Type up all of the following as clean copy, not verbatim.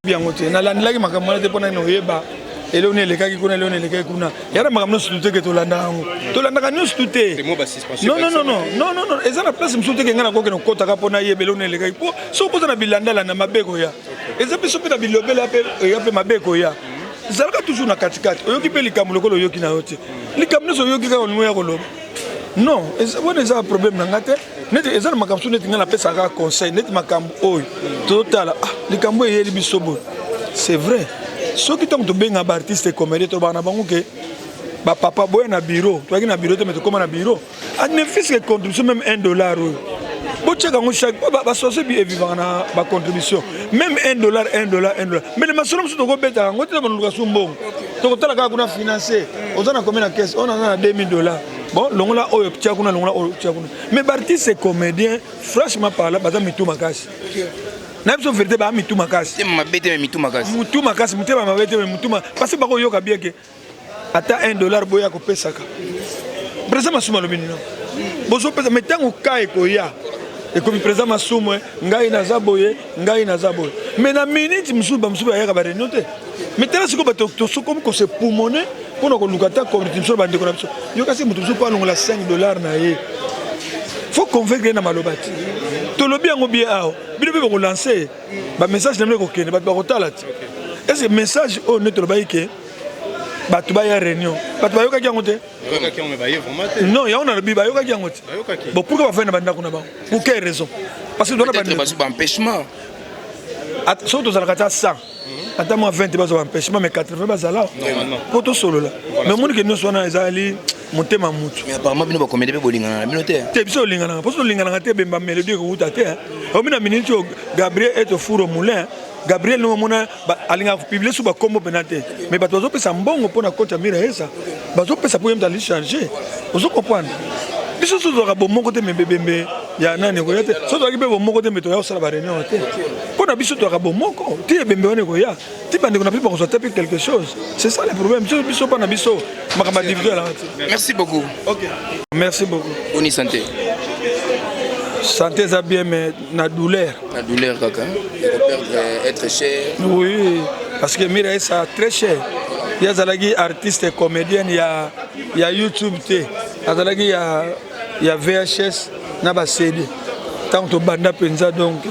Yango te, nalandelaki makambo wana te mpo nani oyeba eloko nini elekaki kuna, eloko nini elekaki kuna. Ya na makambo nyonso tu te ke tolandaka yango, tolandaka nyonso tu te. Non, non, non, non, non, non, eza na place mosusu te ke ngai nakokende kokotaka mpo nayeba eloko nini elekaki, mpo soki oza na bilandalanda, mabe ekoya. Eza mpe so mpe na bilobela mpe eya mpe mabe ekoya. Ezalaka toujours na katikati. Oyoki mpe likambo lokola oyoki na yo te, likambo nyonso oyoki kaka olingo ya koloba. Non, wana eza problème na ngai te. Neti eza na makambo mosusu, neti ngai napesaka kaka conseil, neti makambo oyo tozotala, ah, likambo eyeli biso boye. C'est vrai, soki ntango tobenga baartiste comédien, tolobaka na bango ke bapapa boya na bureau. Toyaki na bureau te, mais tokóma na bureau, ne fût-ce que contribution, même 1 dollar oyo botiaka yango chaque basoso evivaka na bacontribution, même 1 dollar, 1 dollar, 1 dollar. Mais le masolo mosusu tokobetaka yango te, banoluka su mbongo, tokotala kaka kuna financier: oza na combien na caisse? Oyo naza na 2000 dollars. Bon, longola oyo, tia kuna, longola oyo, tia kuna. Mais baartiste comédien, franchement parla, baza mitu makasi. Na biso vérité, baa mitu makasi. Mabe te, mitu makasi. Mutu makasi, motema mabe te, mutu, parce que bakoyoka bien ke ata 1 dollar boya kopesaka président Masumu, alobi nino bozopesa. Mais ntango ka ekoya, ekomi président Masumu, ngai naza boye, ngai naza boye. Mais na minute mosusu, bamosusu bayaka baréunion te. Mais tala sikoyo, bato tosokomi kose pumone mpona koluka ata contribution. Bandeko na biso, yoka, si moto mosusu mpo alongola 5 dollar na ye, faut convaincre ye na maloba te. Tolobi yango bien awa, bino mpe bakolancer bamessage na bino, ekokende, bato bakotala te. Est ce que message oyo nde tolobaki ke bato baya réunion, bato bayokaki yango te? Non, yango nalobi, bayokaki yango te. Bon, pourquoi bafai na bandako na bango? Pour quelle raison? Parce que peut-être baempêchement. Soki tozalaka ata 100, ata mwa 20 bazwa baempêchement, mais 80 bazala mpo tosolola. Mais omoni ke nyonso wana ezali motema mutu. Mais apparemment bino bacomédien mpe bolingana na bino te. Te, biso tolinganaka, mpo so tolinganaka te, ebemba mélodie ekowuta te. Omi na minute oyo, Gabriel est au four au moulin. Gabriel ndenge omona, alingaka kopublier su bakombo mpena te, mais bato bazopesa mbongo mpo na compte ya Mira Esa, bazopesa mpo ye moto ali charge. Ozo comprendre? Biso so tozwaka bomoko te, me bebembe ya nani ekoya te. So tozwaki mpe bomoko te, me toya kosala baréunion te. Mpo na biso tozwaka bomoko ti ebembe wana ekoya, ti bandeko na biso bakozwa te mpe quelque chose. C'est ça le problème. Biso, biso mpo na biso, makambo ya individuel alaka te. Merci beaucoup. Ok, merci beaucoup. Boni santé? Santé eza bien, mais na douleur. Na douleur kaka ya koperdre être cher. Oui, parce que Mira esa très cher. Ye azalaki artiste comédienne ya YouTube te, azalaki ya VHS na baCD ntango tobanda mpenza. Donc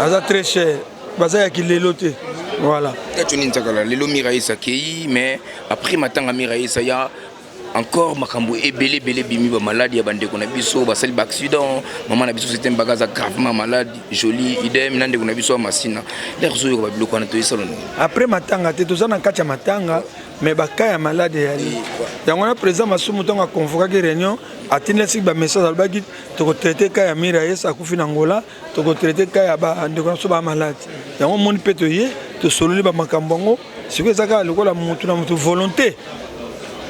aza très cher, baza ya kilelo te, voilà. Tuni nzakala lelo, Mira Esa akei, mais après matanga Mira Esa ya encore makambo ebele ebele ebimi, bamaladi ya bandeko na biso basali baaccident. Mama na biso Sete Mbaka aza gravement malade, joli idem na ndeko na biso ya Masina. Lere ozoyoka babiloko wana, toyesala nini? Après matanga te, toza na kati ya matanga, mais baka ya malade eyali. Yango wana président Masumu, ntango aconvokaki réunion, atindeli bamessage, alobaki tokotraiter cas ya Mira Yesa akufi na Ngola, tokotraiter cas ya bandeko na biso bamalade. Yango omoni mpe toye, tosololi bamakambo yango. Sikoyo eza kaka lokola motu na motu volonté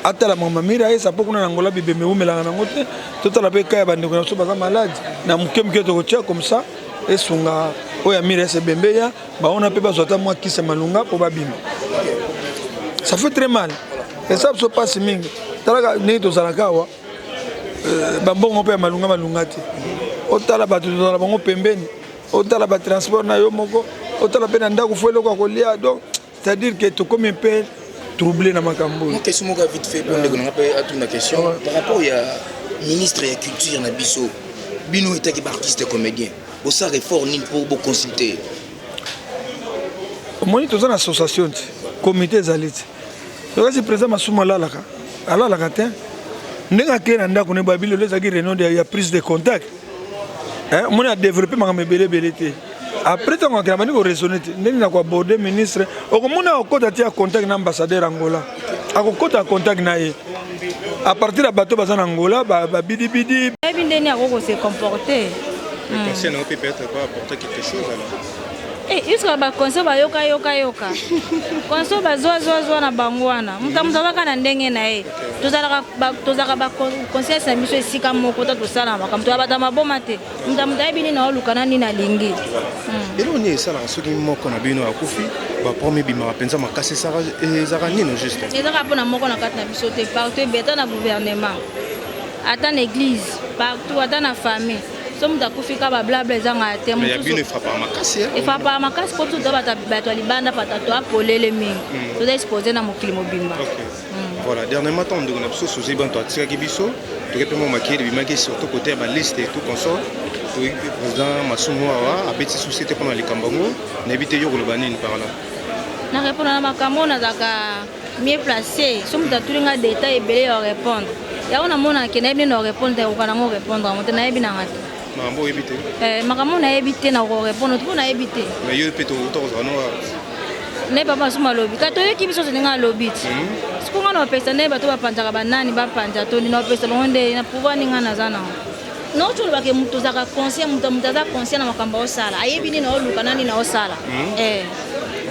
atala makambo Mira Yesa, mpo kuna na Ngola bibembe ewumelaka nango te. Totala mpe cas ya bandeko na biso baza malade na moke moke, tokotia comme ça esunga oyo ya Mira Yesa, ebembe ya baona mpe bazwa ata mwa kisi ya malunga mpo babima. Ça fait très mal, eza biso mpasi mingi. Talaka ndenge tozalaka awa, bambongo mpe ya malunga malunga te. Otala bato tozala bango pembeni, otala batransport na yo moko, otala mpe na ndako fo eloko ya kolia. Donc c'est-à-dire que tokomi mpe troublé na makambo oyo. Question moko ya vite fait mpo ndeko nanga mpe atuna question par rapport ya ministre ya culture na biso. Bino etaki baartiste comédien, bosala effort nini mpo boconsulte? Omoni, toza na association te, comité ezali te. Kasi président Masumu alalaka, alalaka te. Ndenge akei na ndako ne babi lelo ezalaki réunion ya prise de contact. Omoni, adéveloppe makambo ebele ebele te. Après, ntango akenda, bandi koraisonner te ndenge na koaborder ministre. Okomona akokɔta te ya contact na ambassadeur Angola, akokɔta ya contact na ye à partir ya bato baza na Angola, babidibidi. Yebi ndeni akoki kose comporter. Le conseil n'a peut-être pas apporter quelque chose alors. Jusqu'à baconseil bayoka yoka yoka, conseil bazwazwazwa na bango wana, moto moto azaka na ndenge na ye. Tozalaka baconscience na biso esika moko ta tosala makambo, toya bato maboma te. Moto moto ayebi nini aoluka na nini alingi. Eloko nini esalaka soki moko na bino akufi, baproblème ebimaka mpenza makasi? Ezalaka nini juste? Ezaka mpona moko na kati na biso te, partout ebe, ata na gouvernement, ata na église, partout, ata na famille. So moto akufi ka bablabla ezangaka te. Efrapaka makasi. Efrapaka makasi mpo biso toza bato ya libanda, pata to apolele mingi, toza exposé na mokili mobimba. Voilà, dernièrement ntango ndeko na biso Suzi Banto atikaki biso, toki mpe mwa makili ebimaki, surtout côté ya baliste et tout consort. Toyoki mpe président Masumu awa abeti susi te mpona likambo yango. Nayebi te yo koloba nini par là. Na répondre na makambo oyo, nazalaka mieux placé. So moto atuli nga détail ebele ya répondre yango, namonaka nayebi nde na répondre, ekoka nango répondre yango te, nayebi nanga te. Makambo oyebi te. Makambo nayebi te, na korépondre mpo nayebi te. Mais yo mpe tokozala no. Nde papa Masumu alobi ka, toyoki biso ndenge alobi ti. Siko nga na opesa nde bato bapanzaka banani, bapanza to na opesa bango nde na pouvoir ndenge nga naza nango. Nauti olobaka, moto ozalaka conscient, moto aza conscient na makambo aosala, ayebi nini aoluka na nini aosala.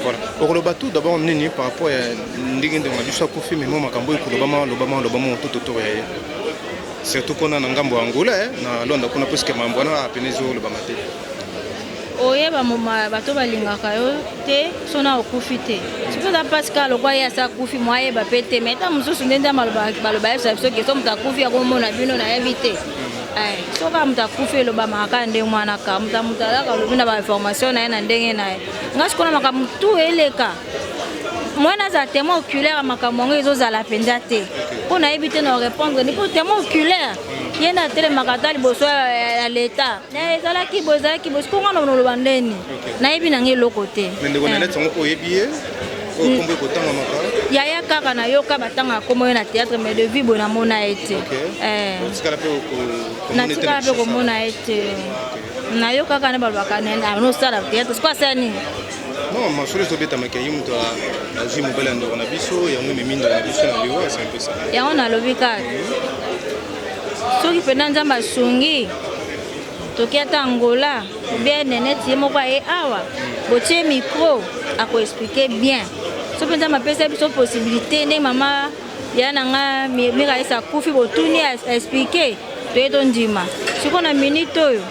Voilà, okoloba tout d'abord nini par rapport ya ndenge ndeko na biso akufi? Memo makambo oyo kolobama, lobama, lobama to totoro ya ye, surtout kuna na ngambo ya Angola, na Londres kuna, puisque mambo wana apene ezolobama te. Oyeba bato balingaka yo te so na okufi te. Soki oza mpasi kaka lokwa ye asa akufi, mo ayeba mpe te. Mais ta mosusu nde nde baloba yebisa biso ke so moto akufi akomona bino, nayebi te. So kaka moto akufi, elobamaka kaka ndenge mwana ka moto, moto azaka alobi na bainformation na ye na ndenge na ye. Nga sikoyo na makambo tu eleka, mwana azala témoin oculaire ya makambo yango, ezozala mpenza te mpo nayebi te na répondre ni mpo témoin oculaire ye nde atelemaka ata liboso ya leta, ezalaki boye, ezalaki boye. Sikoyo nga na oloba ndeni, nayebi nanga eloko te. Ndeko Nanete yango mpo oyebi ye, oyo kombo ekotangamaka? Yaya kaka nayoka batangaka kombo ye na théâtre, mais de vie boye namona ye te. Natikala mpe komona ye te. Nayoka kaka nde balobaka anosala théâtre. Sikoyo asala nini? Non, masolo ezobetamaka, ye moto azwi mobali ya ndeko na biso, yango ememi ndeko na biso na liwa, c'est un peu ça. Yango nalobi kaka, soki mpenza Nzambe asungi, toki ata Angola bien, Neneti ye moko aye awa, botie micro, akoexpliquer bien. So mpe Nzambe apesa biso possibilité, ndenge mama ya na nga Miraesa akufi, botuni, expliquer, toye tondima. Sikoyo na minute oyo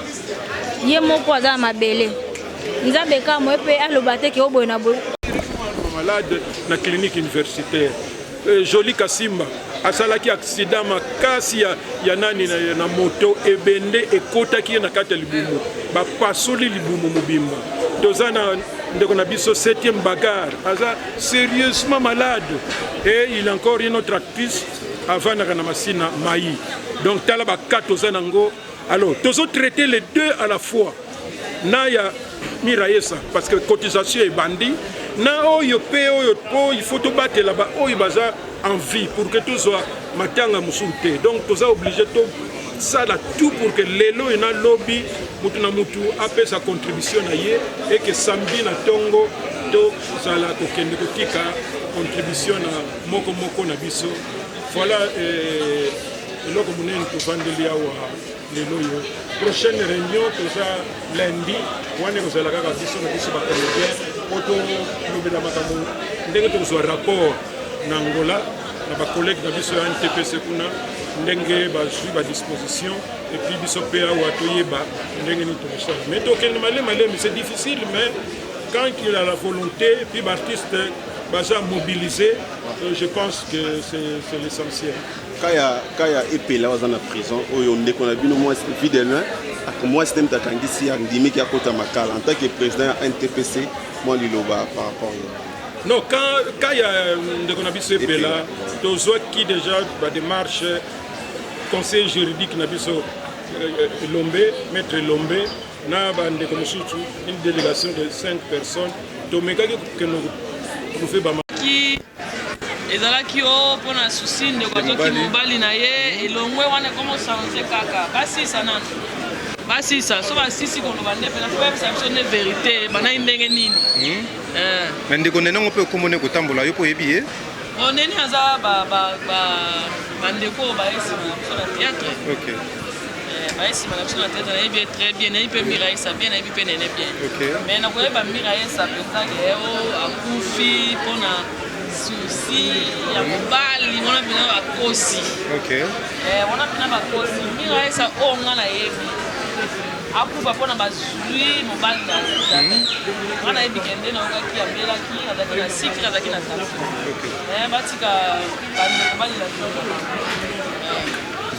ye moko aza na mabele, Nzambe kaka moye mpe aloba te ke oboye na boye. Malade na clinique universitaire, Joli Kasimba asalaki accident makasi ya nani na moto, ebende ekotaki ye na kati ya libumu, bapasoli libumu mobimba. Toza na ndeko na biso 7e bagarre, aza sérieusement malade, et il encore une autre actrice avandaka na Masina mai. Donc tala baka toza nango. Alors tozotraiter les deux à la fois, na ya Miraesa parce que cotisation ebandi, na oyo mpe oyo, mpo il faut tobatela baoyo baza en vie pour que tozwa matanga mosusu te. Donc toza obligé tosala tout pour que lelo oyo na lobi mutu na mutu apesa contribution na ye, eke samedi na ntongo tozala kokende kotika contribution na moko moko na biso. Voilà eloko monene tovandeli awa lelo oyo. Prochaine réunion toza lundi wana, ekozala kaka biso na biso bacomédien po tolobela makambo ndenge tokozwa rapport na Angola na bacollègue na biso ya NTPC kuna, ndenge bazwi badisposition, et puis biso mpe awa toyeba ndenge nini tokosala. Mais tokende malemi malemi, c'est difficile, mais quand il a la volonté, puis baartiste baza mobilisé, je pense que c'est l'essentiel. Kaya kaya Epela aza na prison oyo, ndeko na bino mwasi Vue de Loin, mwasi te moto akangisi, andimiki akota Makala. En tant que président ya NTPC, mwa liloba par rapport ya Non, quand ya ndeko na biso Epela, tozwaki déjà badémarche. Conseil juridique na biso Elombe, maître Elombe na bandeko mosusu, une délégation de 5 personnes, tomekaki kokende trouver ba Ezalaki o mpona susi ndeko azwaki mobali na ye elongwe wana, ekoma ochange kaka. Basisa nanu, basisa. So basisi koloba nde mpena bayebisa biso nde vérité bandaki ndenge nini. Mais ndeko Nenango mpe okombona kotambola, yo mpo oyebi ye? Bon, Neni aza bandeko oyo baye nsima na biso na théâtre. Baye nsima na biso na théâtre, nayebi ye très bien, nayebi mpe Miraesa bien, nayebi mpe Nene bien. Mais nakoyeba Miraesa mpenza ke o akufi mpona susi ya mobali wana, mpena bakosi. Wana mpena bakosi. Miraesa oyo nga nayebi akufa mpona bazwi mobali na ye, nga nayebi kende nayokaki amelaki, azalaki na sikre, azalaki na tension. Batika bandeko balela ndeko na bango.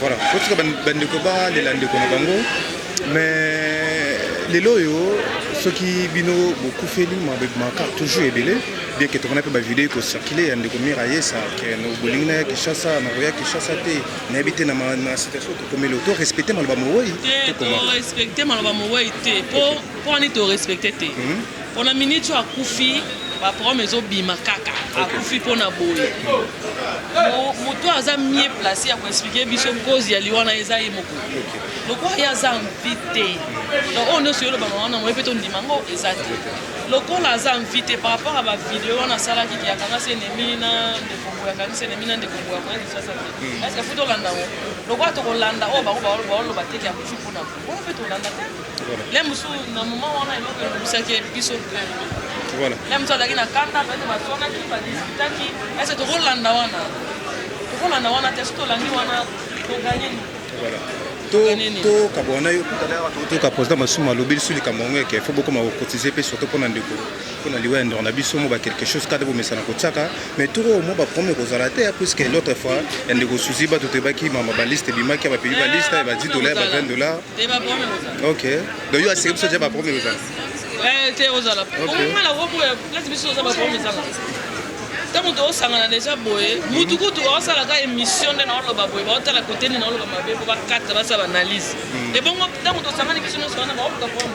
Voilà, kotika bandeko balela ndeko na bango. Mais lelo oyo soki bino bokufeli maka toujours ebele, bien que tomona mpe bavideo ekocircule ya ndeko Mira Yesa ke bolingi na ya Kinshasa, nakoya Kinshasa te, nayebi te na situation tokomeli. To respecte maloba mowei? Te, torespecte maloba mowei te. Po mpo wani torespecte te? Mpona minute oyo akufi, baproblème ezobima kaka. Akufi mpona boye. Moto aza mieux placé ya koexpliquer biso cause ya liwa na eza ye moko. Lokola ye aza envie te, donc oyo nyonso yolobama wana, moye mpe tondima yango eza te. Lokola aza envie te par rapport à bavideo wana asalaki ke akangasi ennemi na ndeko boye, akangisi ennemi na ndeko boye, akoya Kinshasa te, est ce que faut tolanda yango? Lokola tokolanda oyo bango baoloba te ke akufi mpona boye, wana mpe tolanda te. Le mosusu na moment wana eloko elobisaki biso, le mosusu azalaki na kanda, peut-être baswanaki, badiskutaki. Est ce que tokolanda wana? Tokolanda wana te. Soki tolandi wana, toganye nini? Voilà, tokabwana yo toka. Président Masumu alobi lisu likambo yango eke faut bokoma kocotiser mpe surtout mpona ndeko, mpona liwa ya ndeko na biso, mo ba quelque chose kaka bomesana kotiaka. Mais toko mo baproblème ekozala te, puisque l'autre fois ya ndeko Suzi, bato toyebaki mama baliste ebimaki ya bapeyi, baliste ya ba 10 $, ba 20 $. Ok, donc yo aseki biso, dia baproblème ekozala. Te, ozala nga nakoboya place biso oza, baproblème ezala. Ntango toosangana deja boye, mutu kutu aosalaka émission nde naoloba boye, baotala kote nde naoloba mabe mpo bakata, basala baanalyse. Ebongo ntango tosangani biso nyonso wana, baoluka problème.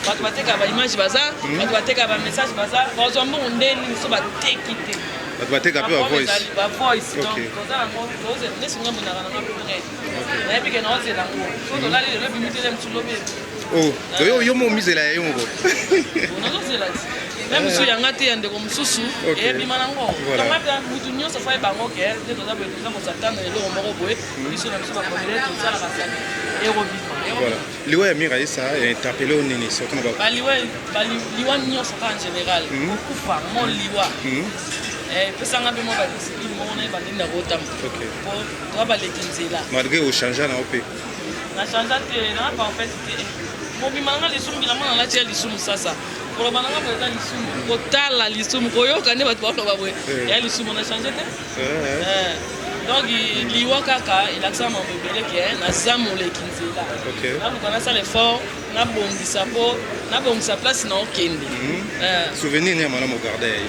Bato batekaka baimage baza, bato batekaka bamessage baza, bazwa mbongo nde nini so bateki te? Bato bateka mpe bavoice. Bavoice. Donc toza yango nesi ngambo naka nanga prêt, nayebi ke naozela yango. So tolali lelo, ebimi te, mosu lobi. Oh, yo yo mo mizela ya yo moko. Nazozela ti me mosusu yanga te, ya ndeko mosusu eyebima nango. Tonga mpe mutu nyonso fa yebango ke nde toza boye, toza kosatana eloko moko boye. Biso na biso bakomele tosalaka sani ekobima. Voilà, liwa ya Mira Esa interpellé o nini surtout na ba Baliwa, liwa nyonso kaka en général, kokufa mo liwa epesanga mpe mwa badiscipline moko, nayeba ndenge na kotambola po toa baleki nzela. Malgré ochange na yo mpe? Na change te, na parfaite te. Mobima nanga lisumu, bilamba na lati ya lisumu. Sasa koloba nanga boye eza lisumu, kotala lisumu, koyoka nde bato baloba boye ya lisumu. Na change te. Donc liwa kaka elakisaka mambo ebele ke naza moleki nzela. Naluka nasala effort, nabongisa mpo nabongisa place na okende. Souvenir ni ya malamu garde ya ye?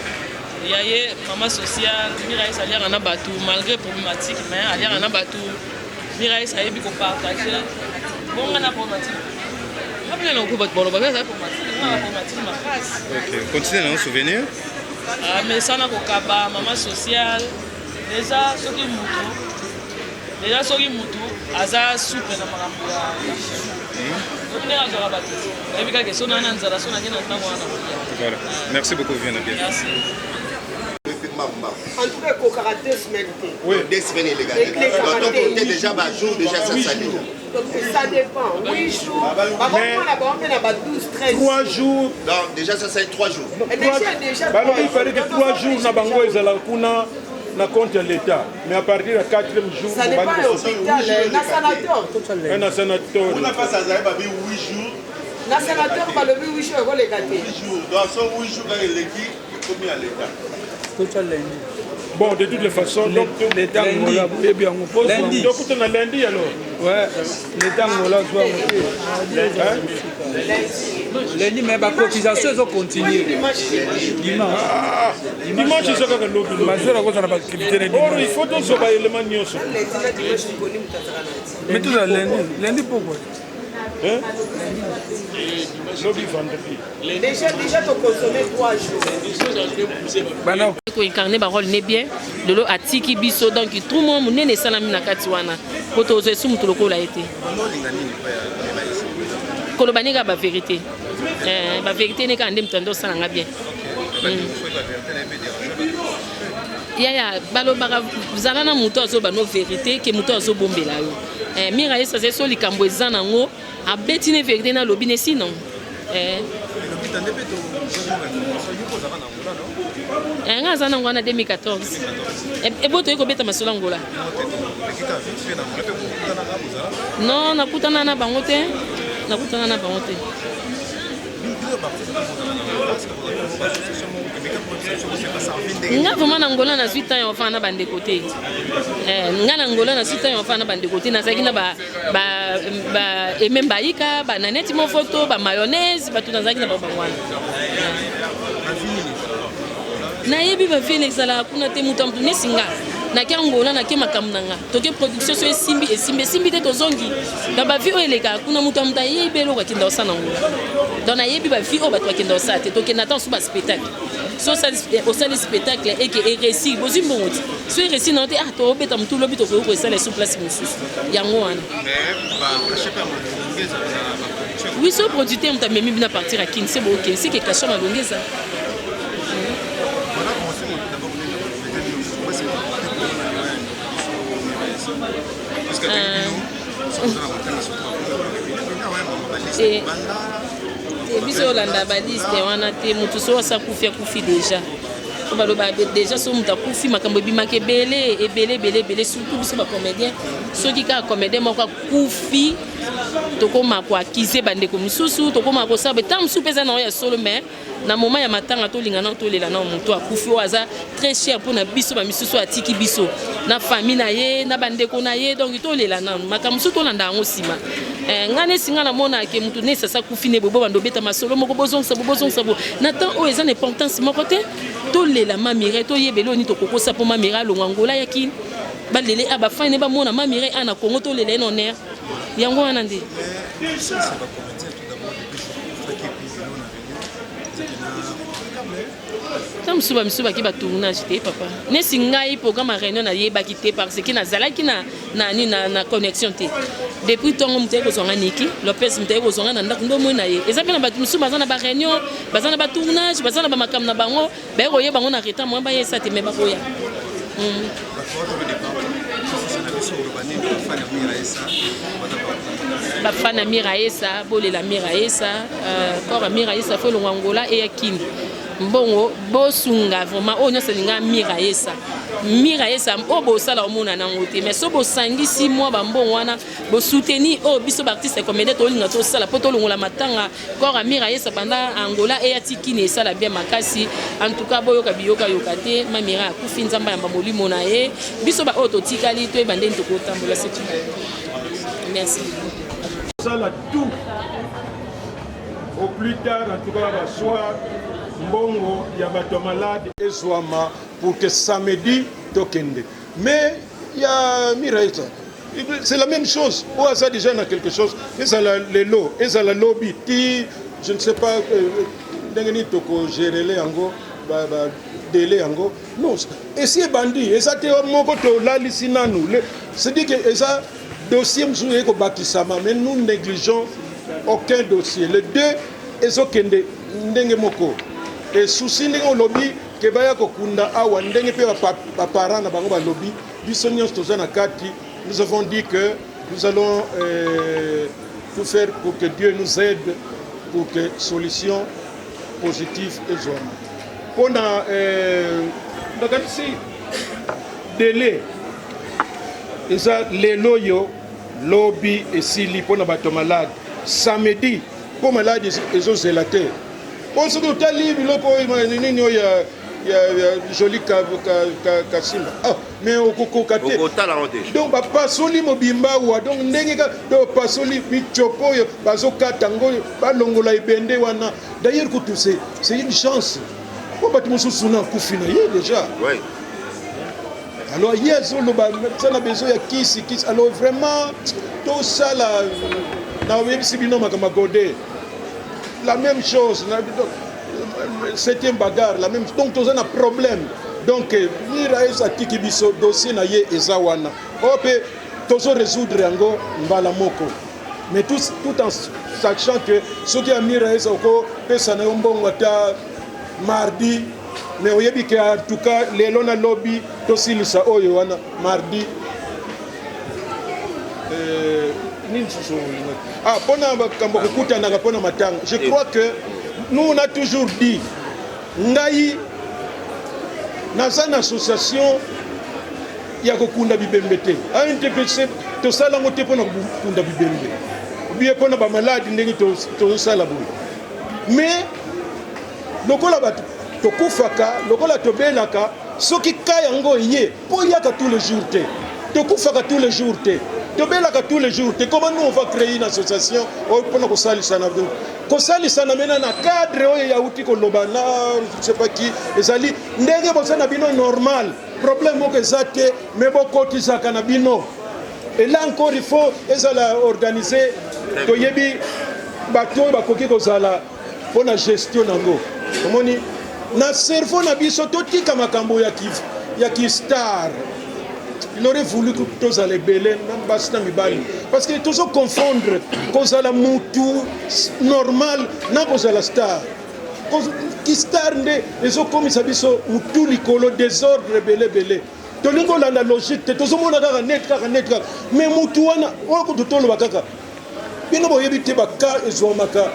Ya ye, mama sociale Miraes, aliaka na bato malgré problématique, mais aliaka na bato. Miraes ayebi kopartage. Bonga na problématique nga mpena nakoki, bato baloba mpe azali problématique, nga na problématique makasi. Continue na souvenir. Mesana kokaba, mama sociale déjà. Soki mutu déjà, soki mutu aza souple na makambo ya oyebi ndenge azwaka bato, oyebi kaka so naa na nzala, so nake na ntango wana kolia. Voilà, merci beaucoup, Viena bien. Merci. En tout cas, ekokaka 2 semaines te. Oui. 2 semaines elekaka. Donc tote déjà bajour déjà, ça ça déjà. Donc ça dépend, 8 jours, bakomona bango mpe na ba 12, 13. 3 jours. Donc déjà ça c'est 3 jours. Déjà, déjà. Balobi il fallait que 3 jours na bango ezala kuna na compte ya l'État, mais à partir ya quatrième jour. Ça dépend ya hôpital na sanateur. Na sanateur. Kuna mpasi azali babi 8 jours. Na sanateur balobi 8 jours ekoleka te. 8 jours, donc so 8 jours kaka eleki, ekomi ya l'État. Bon, de toutes les façons, donc L'état Angola boyebi yango. Donc na lundi alors. Ouais, l'état Angola zwa yango te lundi, mais bacotisation ezocontinue dimanche. Dimanche eza kaka lobi. Mazela kozala na baactivité na. Or il faut tozwa baélément nyonso. Mais tozala lundi, lundi pourquoi? Hein? Lobi vendredi. Déjà, déjà toconsomme 3 jours. Bana. Koincarne barole ne bien. Lelo atiki biso, donc trou moko monene esalami na kati wana po tozwa esu motu lokola ye te. Koloba ne kaka bavérité, bavérité ne kaka nde moto ande osalanga bien. Yaya balobaka zala na moto azoba no vérité ke moto azobombela yo. Mira ye sasa so likambo eza nango, abeti ne vérité, nalobi ne sinon. Nga aza nango wana 2014, ebo toyei kobeta masolo Angola. Non, nakutana na bango te, nakutana na bango te. Nga vraiment na Angola nazwi temps ya kofanda na bandeko te. Eh, nga na Angola nazwi temps ya kofanda na bandeko te. Nazalaki na ba ba ba Aimé Mbaika, ba Nanette Mofoto, ba mayonnaise, bato nazalaki na bango wana. Nayebi ba vie ezalaka kuna te moto ya moto nesi nga nake Angola nake makambo na nga toke production so esimbi esimbi esimbi te tozongi na ba vie oyo elekaka kuna moto ya moto ayebi eloko akenda kosala na Angola. Donc nayebi ba vie oyo bato bakenda kosala te tokenda ata mosusu ba spectacle so osali spectacle eke eréussir bozwi mbongo ti so eréussir na yo te ah tobeta motu lobi tokoki koesala esu place mosusu yango wana. Oui, so producteur moto amemi bino a partir ya Kin se bookende seke cachet malongi eza. Te te, biso olanda baliste wana te. Motu so asa akufi, akufi déjà. Po baloba déjà so moto akufi, makambo ebimaka ebele ebele ebele ebele, surtout biso bacomédien. Soki kaka comédien moko akufi, tokóma koaccuser bandeko mosusu, tokóma kosala ntango mosusu mpe eza na oyo ya solo. Mais na moment ya matanga, tolinga nao, tolela nao moto akufi oyo aza très cher mpona biso bamisusu, atiki biso na famille na ye na bandeko na ye. Donc tolela nanu, makambo mosusu tolanda yango nsima. Ngai nesi ngai namona ke motu nesi asa kufi ne boye, bo bando obeta masolo moko, bozongisa bo, bozongisa bo na temps oyo eza na importance moko te. Tolela Mamire, toyebela oyo nini tokokosa mpo Mamire alongwa Ngola yaki balele a bafani ne bamona Mamire a na Congo, tolela ye na honneur yango wana nde. Ta mosusu bamisusu baki batournage te papa. Nesi ngai programme ya réunion nayebaki te parce que nazalaki na connexion te depuis ntongo. Moto aye kozwanga Niki Lopez, moto aye kozwanga na ndako nde omoi na ye. Eza mpe na bato mosusu baza na baréunion, baza na batournage, baza na bamakambo na bango, baye koyeba yango na retard. Moyen bayesa te, me bakoya. Bafana Miraesa, bolela Miraesa. Corps ya Miraesa fo elongwa Ngola eya Kini. Mbongo bosunga vraiment oyo nyonso alinga Miraesa. Miraesa oyo bosala omona nango te, mais so bosangisi mwa bambongo wana, bosoutenir oyo biso baartiste comédien tolinga tosala mpo tolongola matanga corps ya Miraesa banda Angola eya ti Kini, esala bien makasi. En tout cas, boyoka biyokayoka te. Mamira akufi, Nzambe ayamba molimo na ye. Biso baoyo totikali, toyeba ndeni tokotambola. C'est tout, merci. Sala tout au plus tard, en tout cas basoir, mbongo ya bato ya malade ezwama pour que samedi tokende. Mais ya Miraesa, c'est la même chose. Oyo aza déjà na quelque chose, ezala lelo, ezala lobi ti je ne sais pas ndenge nini tokogérele yango, badélai yango. Non, esi ebandi, eza te moko tolalisi nanu. C'est-à-dire que eza dossier mosusu eye kobakisama, mais nous négligeons aucun dossier. Le deux ezokende ndenge moko esusi ndenge olobi ke baya kokunda awa, ndenge mpe baparent na bango balobi, biso nyonso toza na kati. Nous avons dit que nous allons tout faire pour que Dieu nous aide, pour que solution positive ezwama mpona nakanisi délai eza lelo oyo, lobi esili mpona bato malade, samedi, mpo malade ezozela te. Mpo soki otali biloko oyo nini oyo ya Joli Kasimba, ah, mais okokoka te. Donc bapasoli mobimba awa, donc ndenge donc bapasoli mitiopo oyo bazokata yango, balongola ebende wana. D'ailleurs kutu c'est une chance mpo bato mosusu na akufi na ye déjà. Alors ye azoloba aza na besoin ya kisi kisi. Alors vraiment tosala, nayebisi bino makambo ya Gode, la même chose, septième bagarre, la même. Donc toza na problème. Donc Mira atiki biso dossier na ye eza wana oyo mpe tozo résoudre yango mbala moko, mais tout en sachant que soki Amira eza okopesa na yo mbongo ata mardi, mais oyebi ke en tout cas lelo na lobi tosilisa oyo wana mardi. Nini susu? Ah, mpona makambo kokutanaka mpona matanga, je crois que nous, on a toujours dit, ngai naza na association ya kokunda bibembe te. ANTPC tosala yango te mpona kokunda bibembe bie mpona bamaladi ndenge tozosala boye, mais lokola bato Tokufaka lokola tobelaka, soki ka yango eye, mpo eyaka tous les jours te. Tokufaka tous les jours te. Tobelaka tous les jours te. Comment nous on va créer une association oyo mpona kosalisana? Kosalisana mena na cadre oyo yauti koloba na je sais pas qui, ezali ndenge boza na bino normal, problème moko eza te, mais bokotisaka na bino. Et là encore, il faut ezala organiser. Toyebi bato oyo bakoki kozala mpo na gestion nango. Omoni na cerveau na biso, totika makambo ya kistar. Il aurait voulu que tozala ebele na basi na mibali, parce que tozo confondre kozala mutu normal na kozala star. Kistar nde ezokomisa biso mutu likolo, désordre ebele ebele. Tolingi kolanda logique te, tozomona kaka net, kaka net, kaka. Mais mutu wana oyo kutu toloba kaka, bino boyebi te, baka ezwamaka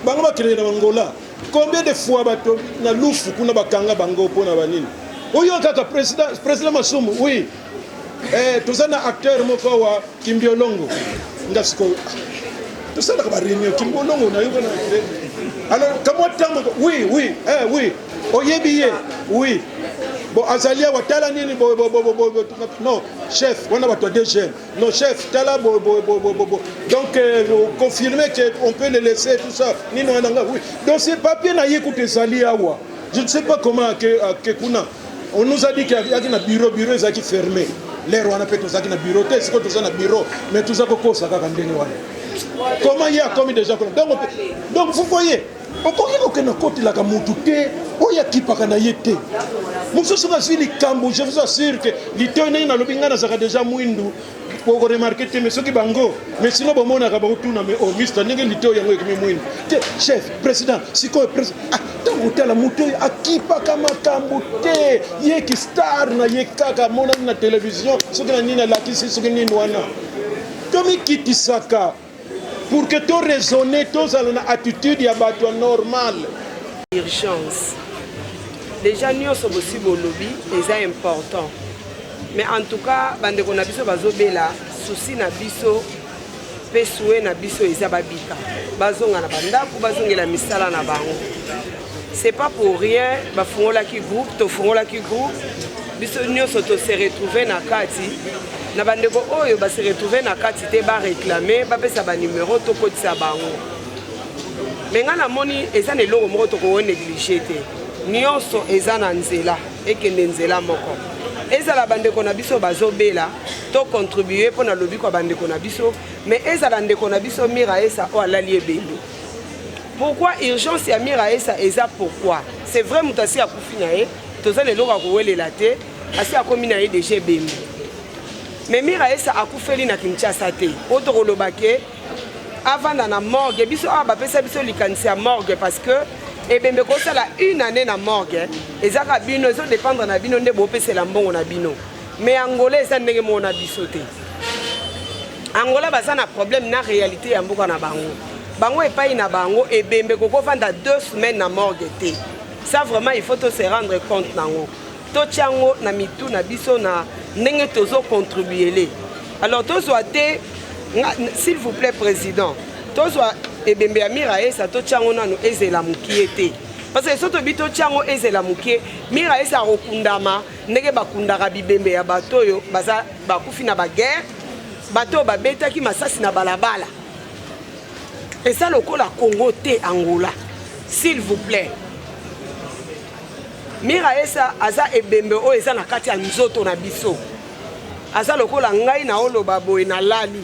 bango bakendeke na bangola. Combien de fois bato na lufu kuna bakanga bango mpona banini? Oyo kaka président, président Masumu, oui, toza na acteur moko awa, Kimbiolongo. Nga sikoyo tosalaka baréunion, Kimbiolongo nayoka na alors kamwa ntango, oui, oyebi ye, oui, bon, azali awa, tala nini boye boye boye boye. Non chef, wana bato ya DGM. Non chef, tala boye boye boye boye boye. Donc confirmer que on peut le laisser, tout ça, nini wana nga, oui. Donc c'est papier na ye kutu ezali awa. Je ne sais pas comment ake kuna. On nous a dit que ayaki na bureau, bureau ezalaki fermé l'heure wana mpe tozalaki na bureau te. Sikoyo toza na bureau, mais toza kokosa kaka ndenge wana. Comment ye akomi déjà kuna? Donc vous voyez, okoki kokende kotelaka mutu te oyo akipaka na ye te. Mosusu azwi likambo, je vous assure que litoi ndenge nalobi, ngai nazalaka déjà mwindu, okoremarquer te. Mais soki bango, mais sino bomonaka bakotuna, mais oh mister, ndenge litoi yango ekomi mwindu te? Chef, président, sikoyo ah, ntango otala motu oyo akipaka makambo te, ye ki star na ye kaka amonani na télévision, soki na nini alakisi, soki nini wana. Tomikitisaka pour que toraisonne, tozala na attitude ya bato ya normal. Urgence déjà nyonso bosi bolobi eza important, mais en tout cas bandeko na biso bazobela, souci na biso mpe souhait na biso eza babika, bazonga na bandako, bazongela misala na bango. C'est pas pour rien bafungolaki groupe, tofungolaki groupe, biso nyonso tose retrouve na kati. Na bandeko oyo base retrouve na kati te, baréclame, bapesa banumero, tokotisa bango. Mais ngai namoni eza na eloko moko tokoki néglige te. Nyonso eza na nzela, ekende nzela moko. Ezala bandeko na biso bazobela, tocontribue mpo na lobiko ya bandeko na biso. Mais ezala ndeko na biso Mira Esa oyo alali ebembe, pourquoi urgence ya Mira Esa eza? Pourquoi? C'est vrai, moto asi akufi na ye, toza na eloko ya kowelela te, asi akomi na ye déjà ebembe. Mais Mira Esa akufeli na Kinshasa te oyo tokoloba ke avanda na morgue. Biso awa bapesa biso likanisi ya morgue, parce que ebembe kosala une année na morgue ezaka bino, ezodépendre na bino nde bopesela mbongo na bino. Mais Angola eza ndenge moko na biso te. Angola baza na problème na réalité ya mboka na bango. Bango epai na bango, ebembe kokovanda 2 semaines na morgue te. Ça vraiment, il faut to se rendre compte nango, totia yango na mitu na biso na ndenge tozocontribuele. Alors tozwa te, s'il vous plaît président, tozwa ebembe ya Mira Esa, totia yango nano ezela mokie te, parce que so tobi totia yango ezela mokie, Mira Esa akokundama ndenge bakundaka bibembe ya bato oyo baza bakufi na baguerre, bato oyo babetaki masasi na balabala. Eza lokola Congo te, Angola. S'il vous plaît, Mira Esa aza ebembe oyo eza na kati ya nzoto na biso. Aza lokola ngai naoloba boye, nalali,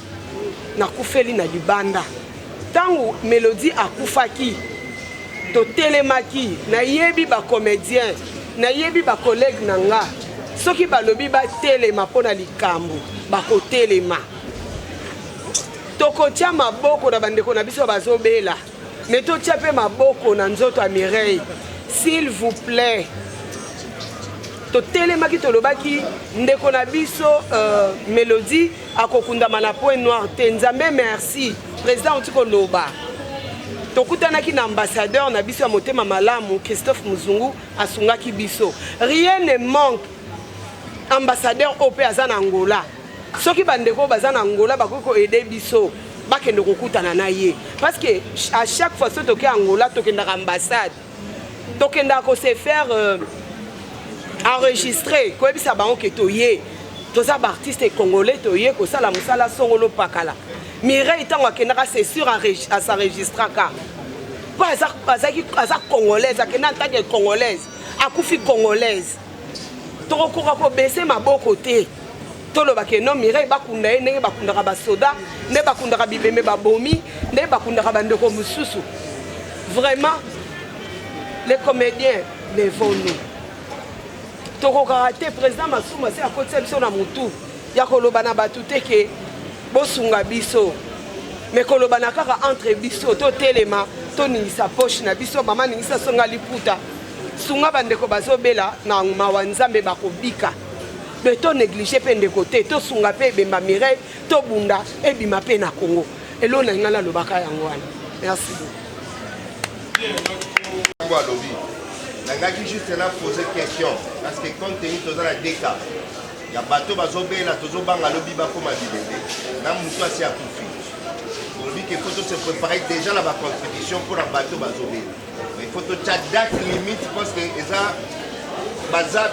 nakufeli na libanda. Ntango Mélodie akufaki, totelemaki. Nayebi bacomédien, nayebi bacollègue na nga, soki balobi batelema mpo na likambo, bakotelema. Tokotia maboko na bandeko na biso bazobela, mais totia mpe maboko na nzoto ya Mireille, s'il vous plaît. Totelemaki, tolobaki ndeko na biso Mélodie akokundama na Point Noir te. Nzambe merci, président oti koloba, tokutanaki na ambassadeur na biso ya motema malamu, Christophe Muzungu, asungaki biso. Rien ne manque. Ambassadeur oyo mpe aza na Angola, soki bandeko oyo baza na Angola bakoki koaider biso, bakende kokutana na ye, parce que à chaque fois so toke Angola, tokendaka ambassade. Tokendaka ko se faire euh, enregistrer, koyebisa bango ke toye. Toza ba artistes congolais toye kosala mosala songolo pakala. Mireille ntango akendaka c'est sûr as'enregistraka. Po aza, azaki, aza congolaise, akenda en tant que congolaise, akufi congolaise. Tokokoka kobese maboko te. Toloba ke non Mireille bakunda ye ndenge bakundaka basoda, nde bakundaka bibembe babomi, nde bakundaka bandeko mosusu. Vraiment, les comédiens, levons-nous. Tokokaka te, président Masumu asi akotisa biso na mutu ya koloba na bato te ke bosunga biso, mais koloba na kaka entre biso, totelema, toningisa poche na biso. Mama ningisa songa liputa, sunga bandeko bazobela na mawa Nzambe bakobika. Mais to néglige pe ndeko te, tosunga pe ebemba Mireille, tobunda ebima pe na Congo. Eloko na ngai nalobaka yango wana. Merci beaucoup. Alobi nangaki juste na poser question parce que compte tenu toza na deux cas ya bato bazobela, tozobanga lobi bakoma bibembe na motu asi akufi. Olobi ke faut to se préparer déjà na bacontribution mpona bato bazobela, mais faut totya date limite parce que eza baza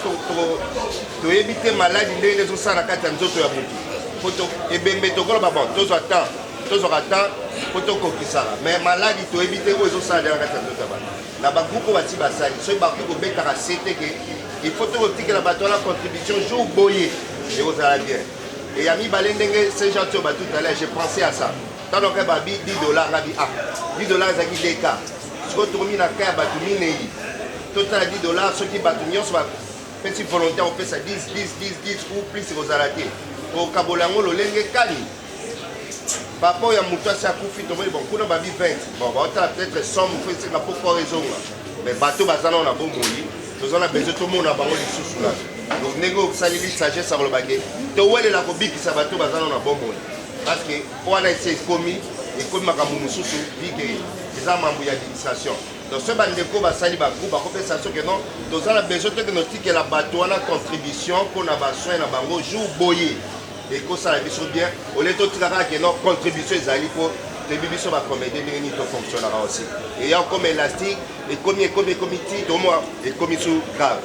toyebi te maladi ndenge ezosala na kati ya nzoto ya motu. Po ebembe tokoloba bon tozwa temps, tozwaka temps po tokokisaka, mais maladi toyebi te oyo ezosala na kati ya nzoto ya bato. Na bagroupe oyo basi basali, soki bakoki kobetaka se te ke il faut tokotikela bato wana contribution jour boye, ekozala bien. Et ya mibale, ndenge saint Jean tioba tout à l'heure, j'ai pensé à ça ntango kaka babi 10 $, ngabi ah 10 $ ezalaki dk, sikoyo tokomi na ka ya bato minei, totala 10 $, soki bato nyonso bapesi volontaire opesa 10 10 10 10 ou plus, ekozala te kokabola yango lolenge kani. Par rapport ya moto asi akufi, tomoni bon kuna babi 20, bon baotala peut-être somme fo esenga mpo corps ezonga, mais bato baza nao na bomoi, toza na besoin tomona bango lisusu na. Donc ndenge osaleli sagesse akoloba ke towelela kobikisa bato baza nao na bomoi, parce que wana esi ekomi makambo mosusu vu que eza mambo ya administration. Donc soki bandeko basali bagroupe, bakopesa soki non toza na besoin tokende otikela bato wana contribution mpona basoin na bango jour boye, ekosala biso bien ole totika kaka ke non contribution ezali, mpo toyebi biso bacomédien ndenge nini tofonctionnaka aussi. Eya okoma élastique, ekomi ekomi ekomi ti tomwa ekomi su grave.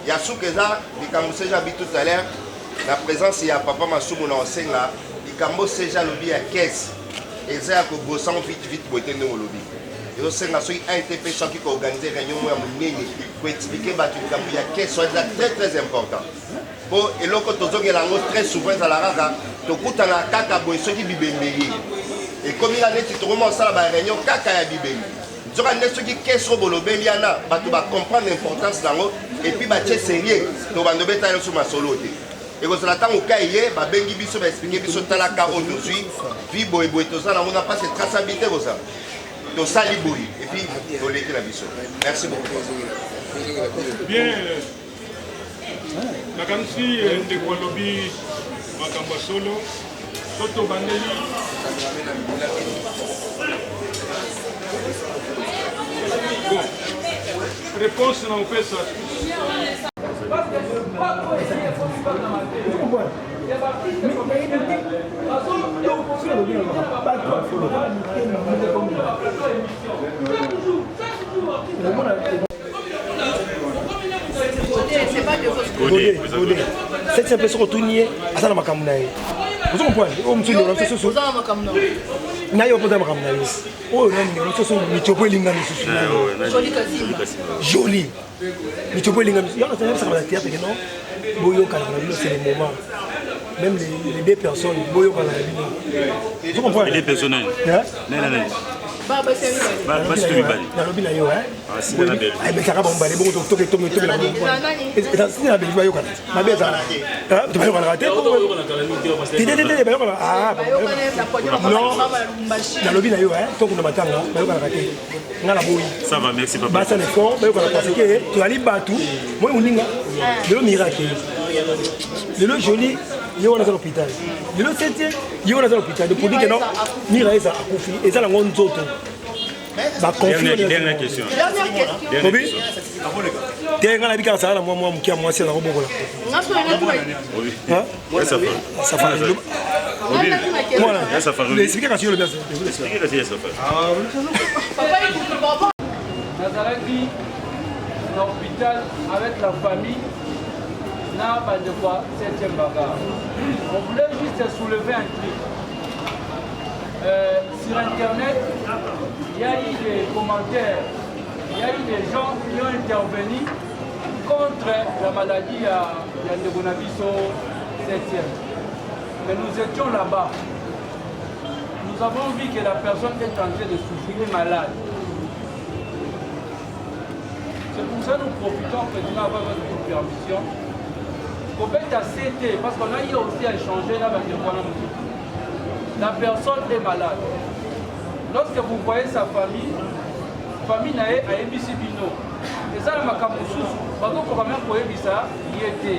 Ya suka eza likambo seja abi tout à l'heure na présence ya papa Masumu na osenga likambo seja alobi ya caisse eza ya kobosango vite vite boye te. Ndenge olobi, ezosenga soki ANTP soki koorganiser réunion moko ya monene koexpliquer bato likambo ya caisse wana, eza très très important, mpo eloko tozongela yango très souvent ezala kaka tokutana kaka boye soki bibembe ye ekomi ka neti tokoma kosala baréunion kaka ya bibembe. Nzoka nde soki caisse oyo bolobeli wana, bato bacomprendre importance nango et puis batie sérieux, to bando betala nyonso masolo te. Ekozala ntango ka eye babengi biso, baexpliquer biso, tala ka oyo tozwi vi boyeboye, toza nango na mpasi, traçabilité kozala tosali boye et puis toleki na biso. Merci beaucoup. Bien, nakanisi ndeko alobi makambo ya solo so tobandeli. Bon, réponse na opesa. Gode, Gode. Septième mpe soki otuni ye aza na makambo na ye, ozo comprendre oyo mosusu ndeko na biso susu na yo mpo oza na makambo na yo oyo nani ndeko na biso susu mitiopo elinga misusu joli mitiopo elinga misusu yango nayebisaka na théâtre ke non, boyokanaka na bino, c'est le moment même les deux personnes boyokana na bino, ozo comprendre. Les deux personnes nani? Nalobi na yo ebetaka bango bale bongo toketoketoketokela na bayokana mabe ezala bayokanaka te te bayokanaka non. Nalobi na yo tokunda matanga bayokanaka te, nga na boyi basala effort bayokana parce que tozali bato moi moninga. Lelo miracle, lelo joli ye wana aza na hôpital, lelo septième ye wana aza na hôpital. Donc pour dire que non, mira eza akufi, eza nango nzoto. Dernière question. Obi te, ngai nayebi kaka sala na mwa mwa moke ya mwasi aza kobokola safari. Mwana explique kasi yo lobi. Nazalaki na hôpital avec la famille na bandeko ya 7e bagarre. On voulait juste soulever un truc. Euh, sur internet, il y a eu des commentaires, il y a eu des gens qui ont intervenu contre la maladie ya, ya ndeko na biso 7e. Mais nous étions là-bas. Nous avons vu que la personne est en train de souffrir, est malade. C'est pour ça que nous profitons, président, avec votre permission, kobeta CT, parce qu'on a eu aussi à échanger là, la personne est malade. Lorsque vous voyez sa famille, famille na ye ayebisi bino eza na makambo mosusu bazokoka meme koyebisa ye te.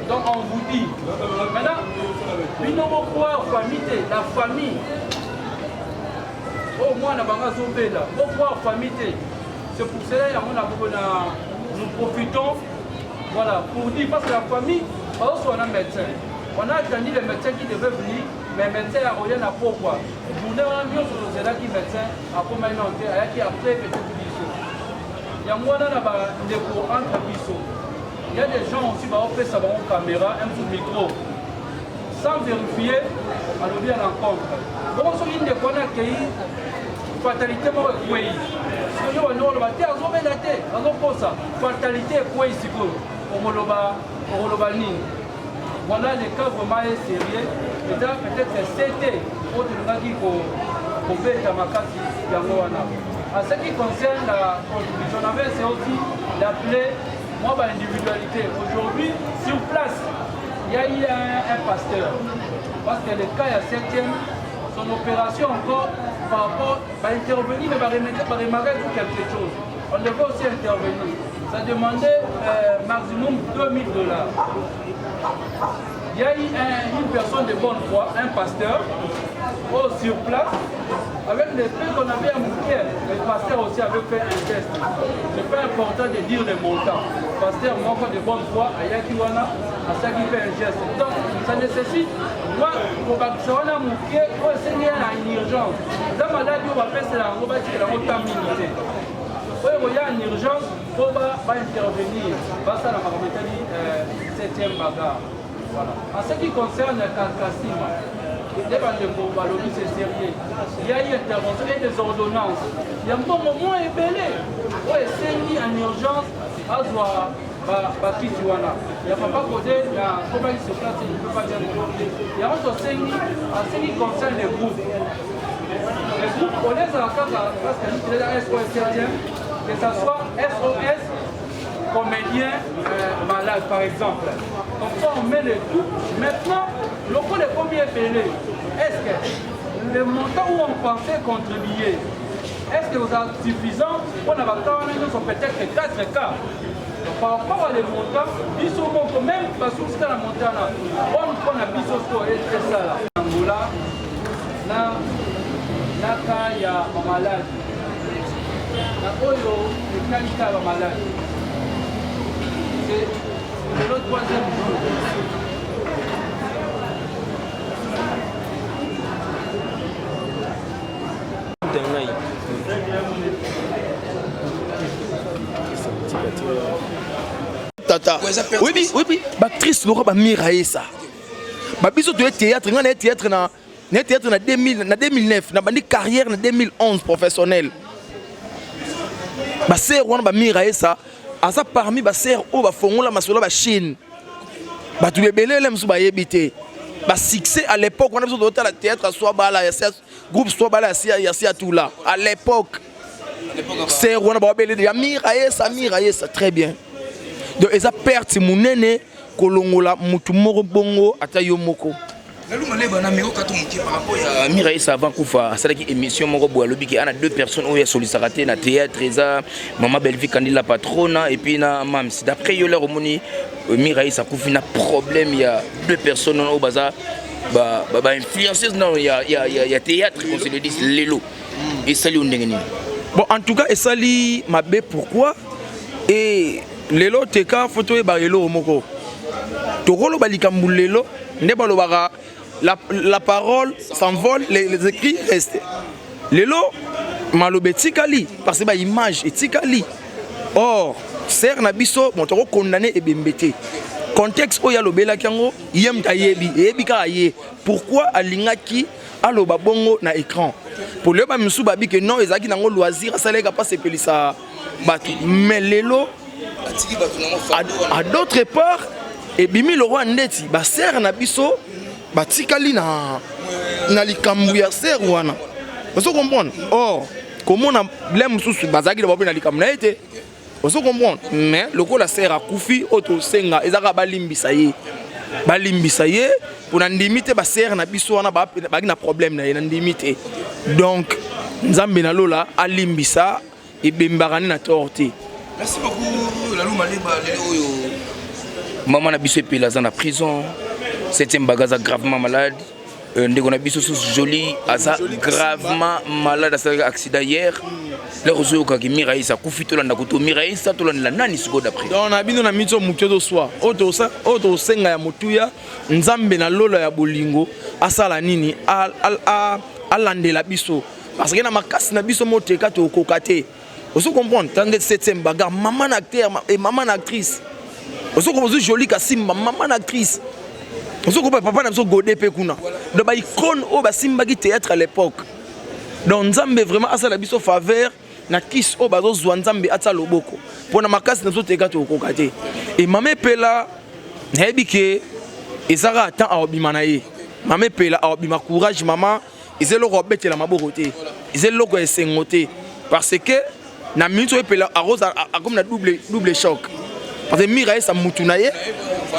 Donc on vous dit, maintenant, bino bocroire famille te, la famille oyo mwana bango azobela, bocroire famille te. C'est pour cela yango na na nous profitons, voilà, pour dire, parce que la famille bazosoa na médecin. On a attendu le médecin qui devait venir, mais médecin akoya na pokwa. Journée wana nyonso tozelaki médecin akomaki nano te, ayaki après peut-être biso. Yango wana na bandeko entre biso, il y a des gens aussi baopesa bango caméra, un petit micro, sans vérifier, alobi à l'encontre. Bongo soki ndeko wana akei, fatalité moko ekwei, sikoyo bandi oloba te azobela te, azokosa, fatalité ekwei sikoyo, okoloba okoloba nini? Voilà, le cas vraiment est sérieux. Eza peut-être CT oyo tolingaki kobeta makasi yango wana. En ce qui concerne la contribution, on avait essayé aussi d'appeler moi ba individualité. Aujourd'hui, sur place, il y a eu un pasteur. Parce que le cas ya 7e, son opération encore, par rapport, va intervenir, mais va remarquer tout quelque chose. On devait aussi intervenir. Ça demandait maximum 2000 dollars. Il y a eu une personne de bonne foi, un pasteur, oh, sur place, avec les peu qu'on avait à Moukiel, le pasteur aussi avait fait un test. C'est pas important de dire le montant. Pasteur, moi, de bonne foi, ayaki wana, asaki fait un geste. Donc, ça nécessite, moi, pour bakisa wana moke, oyo esengi ya na urgence. Eza maladi oyo bapesela yango, batikela yango temps mingi te. Oyo koya en urgence, mpo ba intervenir, basala makambo etali 7e bagarre. Voilà. En ce qui concerne Kasima, nde bandeko balobi c'est sérieux. Il y a eu intervention et des ordonnances. Il y a mbongo mwa ebele oyo esengi en urgence azwa bakisi wana ya papa Kode na komaki sur place, je ne peux pas dire le yango. Tosengi, en ce qui concerne les groupes, les groupes on ezala kaka parce que eza SOS 7e, que ça soit SOS comédien malade par exemple. Comme ça on met le tout. Maintenant, lokola ekomi ebele, est-ce que le montant où on pensait contribuer, est-ce que vous êtes suffisant mpona bacas wana nyonso? Peut-être 4 cas. Donc, par rapport à les montants, biso moko même basukisika na montant na bonne mpona biso sikoyo esala Angola na cas ya bamaladi na oyo etali ka ya bamaladi, c'est lelo troisième jour. Ngai tata, oyebi, oyebi baactrice moko bamira esa babiso toye théâtre. Ngai naye théâtre na théâtre na 2000, na 2009 nabandi carrière, na 2011 professionnel. Basere wana bamira esa aza parmi basere oyo bafongola masolo bachine. Bato ebelele mosusu bayebi te basuccès à l'époque wana. Biso totala théâtre aswa bala ya groupe swa bala ya Siatula à l'époque. Sere wana babelele ya Mira Yesa, Mira Yesa très bien. Donc eza perte monene kolongola mutu moko bongo, ata yo moko. Nalunga leba na meko to moke par rapport ya Mira Esa. Avant kufa, asalaki émission moko boye, alobi ke ana deux personnes oyo asolisaka te na théâtre, eza mama Bellevie Kandila patrona et puis na Mams. D'après yo, lero omoni Mira Esa akufi na problème ya deux personnes oyo baza bainfluenceuse nano ya théâtre, qu'on se le dise, lelo esali yo ndenge nini? Bon, en tout cas esali mabe. Pourquoi? E lelo teka fo toyeba eloko moko, tokoloba likambo lelo nde balobaka la parole s'envole, les écrits restent. Lelo maloba etikali parce que baimage etikali. Or sœur na biso moto ako condamner ebembe te. Contexte oyo alobelaki yango ye moto ayebi, eyebi kaka ye. Pourquoi alingaki aloba bongo na écran? Pour lelo ba misusu babi que non ezalaki nango loisir asalaki kaka asepelisa bato. Mais lelo à d'autre part ebimi lokola ndeti ba sœur na biso batikali na na likambo ya sœur wana. Ozo comprendre? Or komona blème mosusu bazalaki na babe na likambo na ye te. Ozo comprendre? Mais lokola sœur akufi oyo tosenga eza kaka balimbisa ye. Balimbisa ye pona ndimi te ba sœur na biso wana bazalaki na problème na ye na ndimi te. Donc Nzambe na lola alimbisa ebembaka nde na tort te. Merci beaucoup Lalou Maleba lelo oyo maman na biso epela aza na prison septième baga aza gravement malade euh, ndeko na biso susu Jolie aza gravement malade asalaki accident hier lero ozoyokaki Miraïs akufi tolanda kutu Miraïs tolandela nani sikoyo d'après donc na bino na miso motu ezoswa oyo tosenga ya motuya Nzambe na lola ya bolingo asala nini alandela biso parce que na makasi na biso moteka tokoka te. Ozo comprendre tande 7e bagarre maman na acteur et maman na actrice. Ozo comprendre jolie kasimba maman na actrice. Ozo comprendre papa na biso Godé pe kuna. Donc ba icône oyo basimbaki théâtre à l'époque. Donc Nzambe vraiment asala biso faveur na kisi oyo bazozwa Nzambe atia loboko. Pona makasi na biso teka tokoka te. Et maman Epela nayebi ke ezaka temps aobima na ye. Maman Epela aobima courage maman. Eza eloko ya kobetela maboko te, eza eloko ya esengo te parce que na minute oyo epela akoza akomi na double double choc parce que Mira esa mutu na ye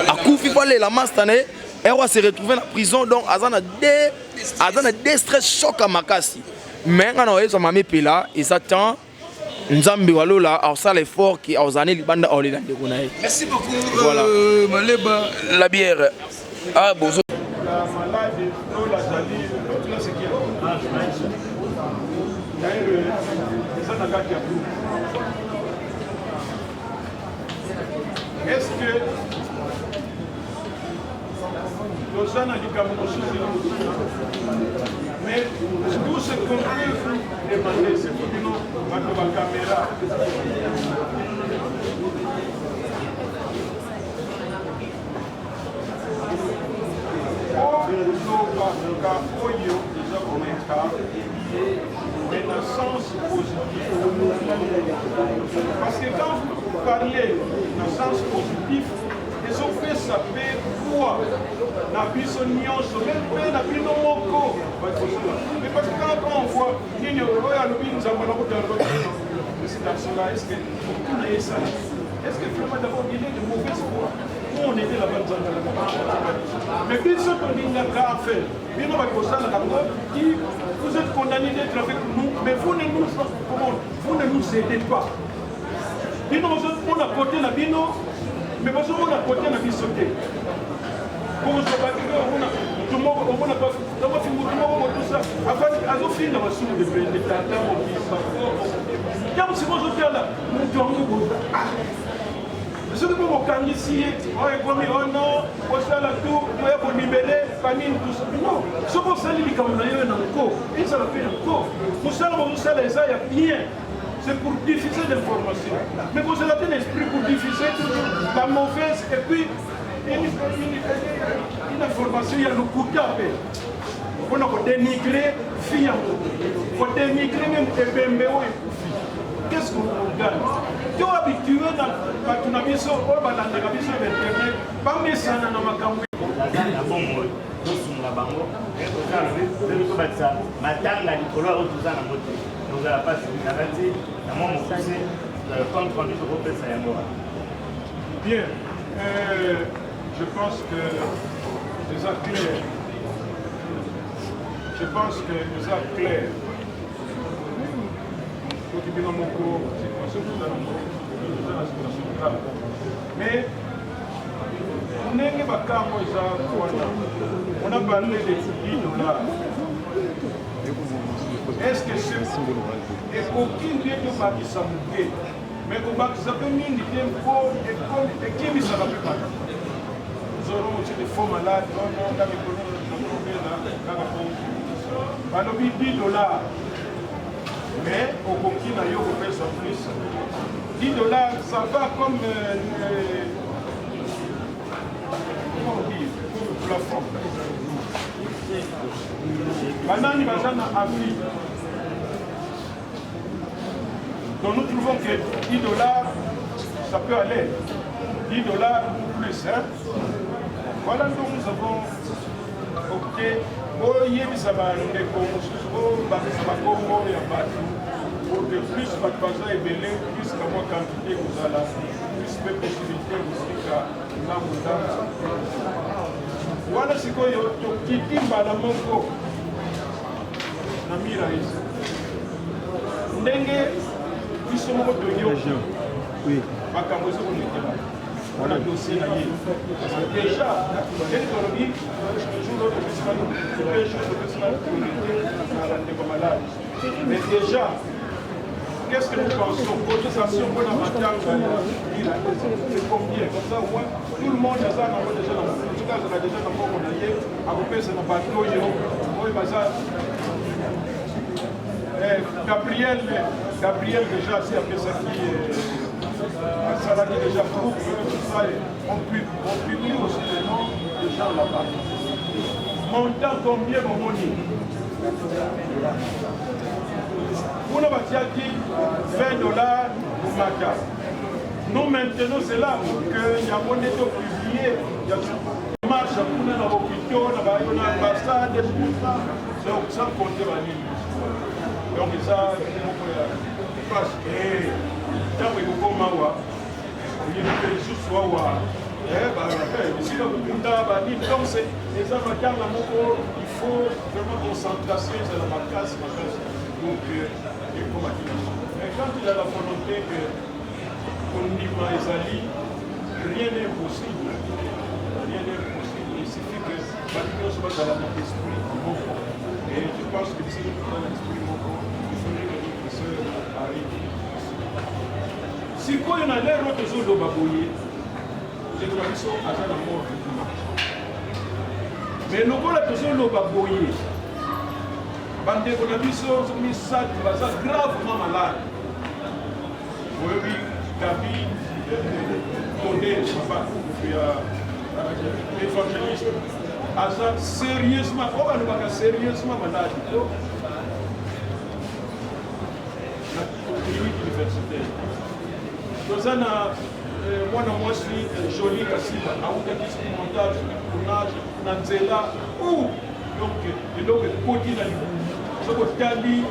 akufi po alela master na ye ero se retrouver na prison donc aza na deux aza na deux stress choc ya makasi mais nga na oyebisa mama epela eza temps Nzambe wa lola akosala effort ke akozala ne libanda akolela ndeko na ye. Merci beaucoup. Voilà. Euh, Maleba la bière. Ah bozo. La malade lola azali l'autre là c'est qui D'ailleurs eza na kati ya groupe. Est-ce que toza na likambo mosusu ya kotuna mais tout ce qu'on peut demander surtout bino bato bakamera olobaka oyo eza koleka mais na sens positif parce que quand vous parlez na sens positif Ezopesa pe poids na biso nionso meme pe na bino moko mais parce que quand on voit nini oyo alobi nzambe na kotala ce garçon là est-ce que tout na esala est-ce que vraiment d'abord il est de mauvaise foi nous on était là-bas nzambe mais biso tolingaka en fait bino bato bosalaka yango qui vous êtes condamné d'être avec nous mais vous ne nous comment vous ne nous aidez pas Bino bozomona kote na bino me bozomona kote na biso te. Bokozwa bato mpe omona motu moko omona bafi motu moko motusa afandi azofinga masumu de tata mobimba ntango sikoyo ozotala motu yango boza ah! soki mpo bokangisi ye oyo ekomi o oh non osala tout oya kolibere famille tout non soki osali likambo na yo na nko ezala mpe na nko mosala bozosala eza ya bien C'est pour diffuser l'information. Mais vous avez un esprit pour diffuser toujours la mauvaise et puis une, une, une information, il y a le coup On a dénigré fille, on dénigrer même ebembe oyo ekufi. Qu'est-ce qu'on gagne To habitué na bato na biso oyo balandaka biso na internet bamesana na makambo. Baza na bomoi tosunga bango tobakisa matanga likolo oyo toza nango te. Tozala pasi nakati na mwa mokuse compte rendu tokopesa yango wana. Bien, euh, je pense que eza clair. Je pense que eza clair. Soki bino moko situation toza nango toza na situation grave. Mais ndenge bakambo eza wana, on a parlé de 10 dollars. Est-ce que c'est ekoki nde tobakisa moke mais kobakisa mpe mingi te mpo ekimisaka mpe bato nous aurons aussi des faux malades oh non nga mikolo nakobela kaka po balobi 10 dollars mais okoki na yo kopesa plus 10 dollars, ça va comme, euh, euh, comment on dit, comme plafond. Banani baza na avis. Donc nous trouvons que 10 dollars, ça peut aller. 10 dollars ou plus. Hein? Voilà donc nous avons opté boyebisa bandeko mosusu bobakisa bakombo ya bato pour que plus bato baza ebele plus kamwa quantité kozala plus mpe possibilité kosika ndambo ndambo wana sikoyo tokiti mbala moko na miraisa ndenge biso moko toyoki makambo ezokolekela wana dossier na ye déjà ndenge tolobi jour oyo topesaka jour topesaka priorité na bandeko malade mais déjà Qu'est-ce que nous pensons Cotisation pour la matanga, c'est combien Comme ça, au moins, tout le monde aza nango déjà na en tout cas azala déjà na mbongo na ye akopesa na bato oyo oyo baza eh, Gabriel Gabriel déjà asi apesaki eh, asalaki déjà groupe tout ça on publie, on publie aussi les noms des gens là-bas montant combien bomoni kuna batiaki 20 dollars komata Nous maintenant c'est là que yango nde to publier ya marche kuna na hôpitaux na bayo na ambassade tout ça donc sans compter banini donc eza moko ya pasi ntango ekokoma awa oyebi mpe lisusu awa bisika kokunda banini donc eza matanga moko il faut vraiment concentration ezala makasi makasi pour que ekoma kino mais quand il a la volonté que Kondima ezali, rien n'est impossible. Rien n'est impossible. Il suffit que bato nyonso bazala na esprit moko. Et je pense que biso toza na esprit moko, il faudrait que notre sœur arrive. Sikoyo na lero tozoloba boye, ndeko na biso aza na morgue kuna. Mais lokola tozoloba boye, bandeko na biso misato baza gravement malade. Oyebi Gabi Kode papa ya évangéliste aza sérieusement oyo balobaka sérieusement malade to na clinique universitaire toza na euh, mwana mwasi euh, joli kasiba awutaki soki montage soki tournage na nzela ou donc eloko ekoti na libumu soki otali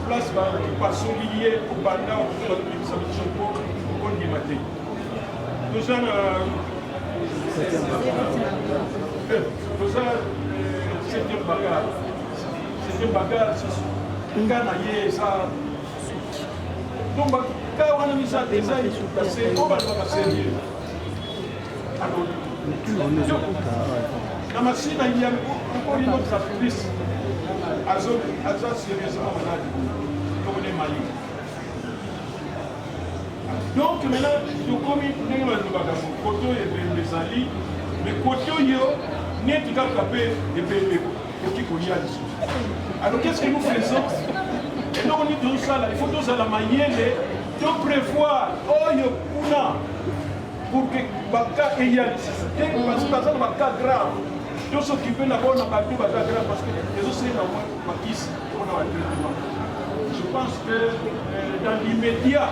place bapasoli ye kobanda bazobimisa micopo okondima te toza na eh, toza eh, septième bagarre septième bagarre susu nga na ye eza donc baka wana misato eza oyo balobaka serieux na masina ya encore une autre actrice azo aza sérieusement malade tokone mali donc maintenant tokomi ndenge balobaka kote oyo ebembe ezali mais kote oyo neti kaka mpe ebembe ekoki koya lisusu alors qu'est ce que nous faisons eloko nini tozosala il faut tozala mayele to prévoir oyo kuna pour que baka eya lisusu te parce que baza na baka grave tosokipe na bona bato baza grave parce que ezosenga mwa bakisi mpona batraitement je pense que euh, dans l'immédiat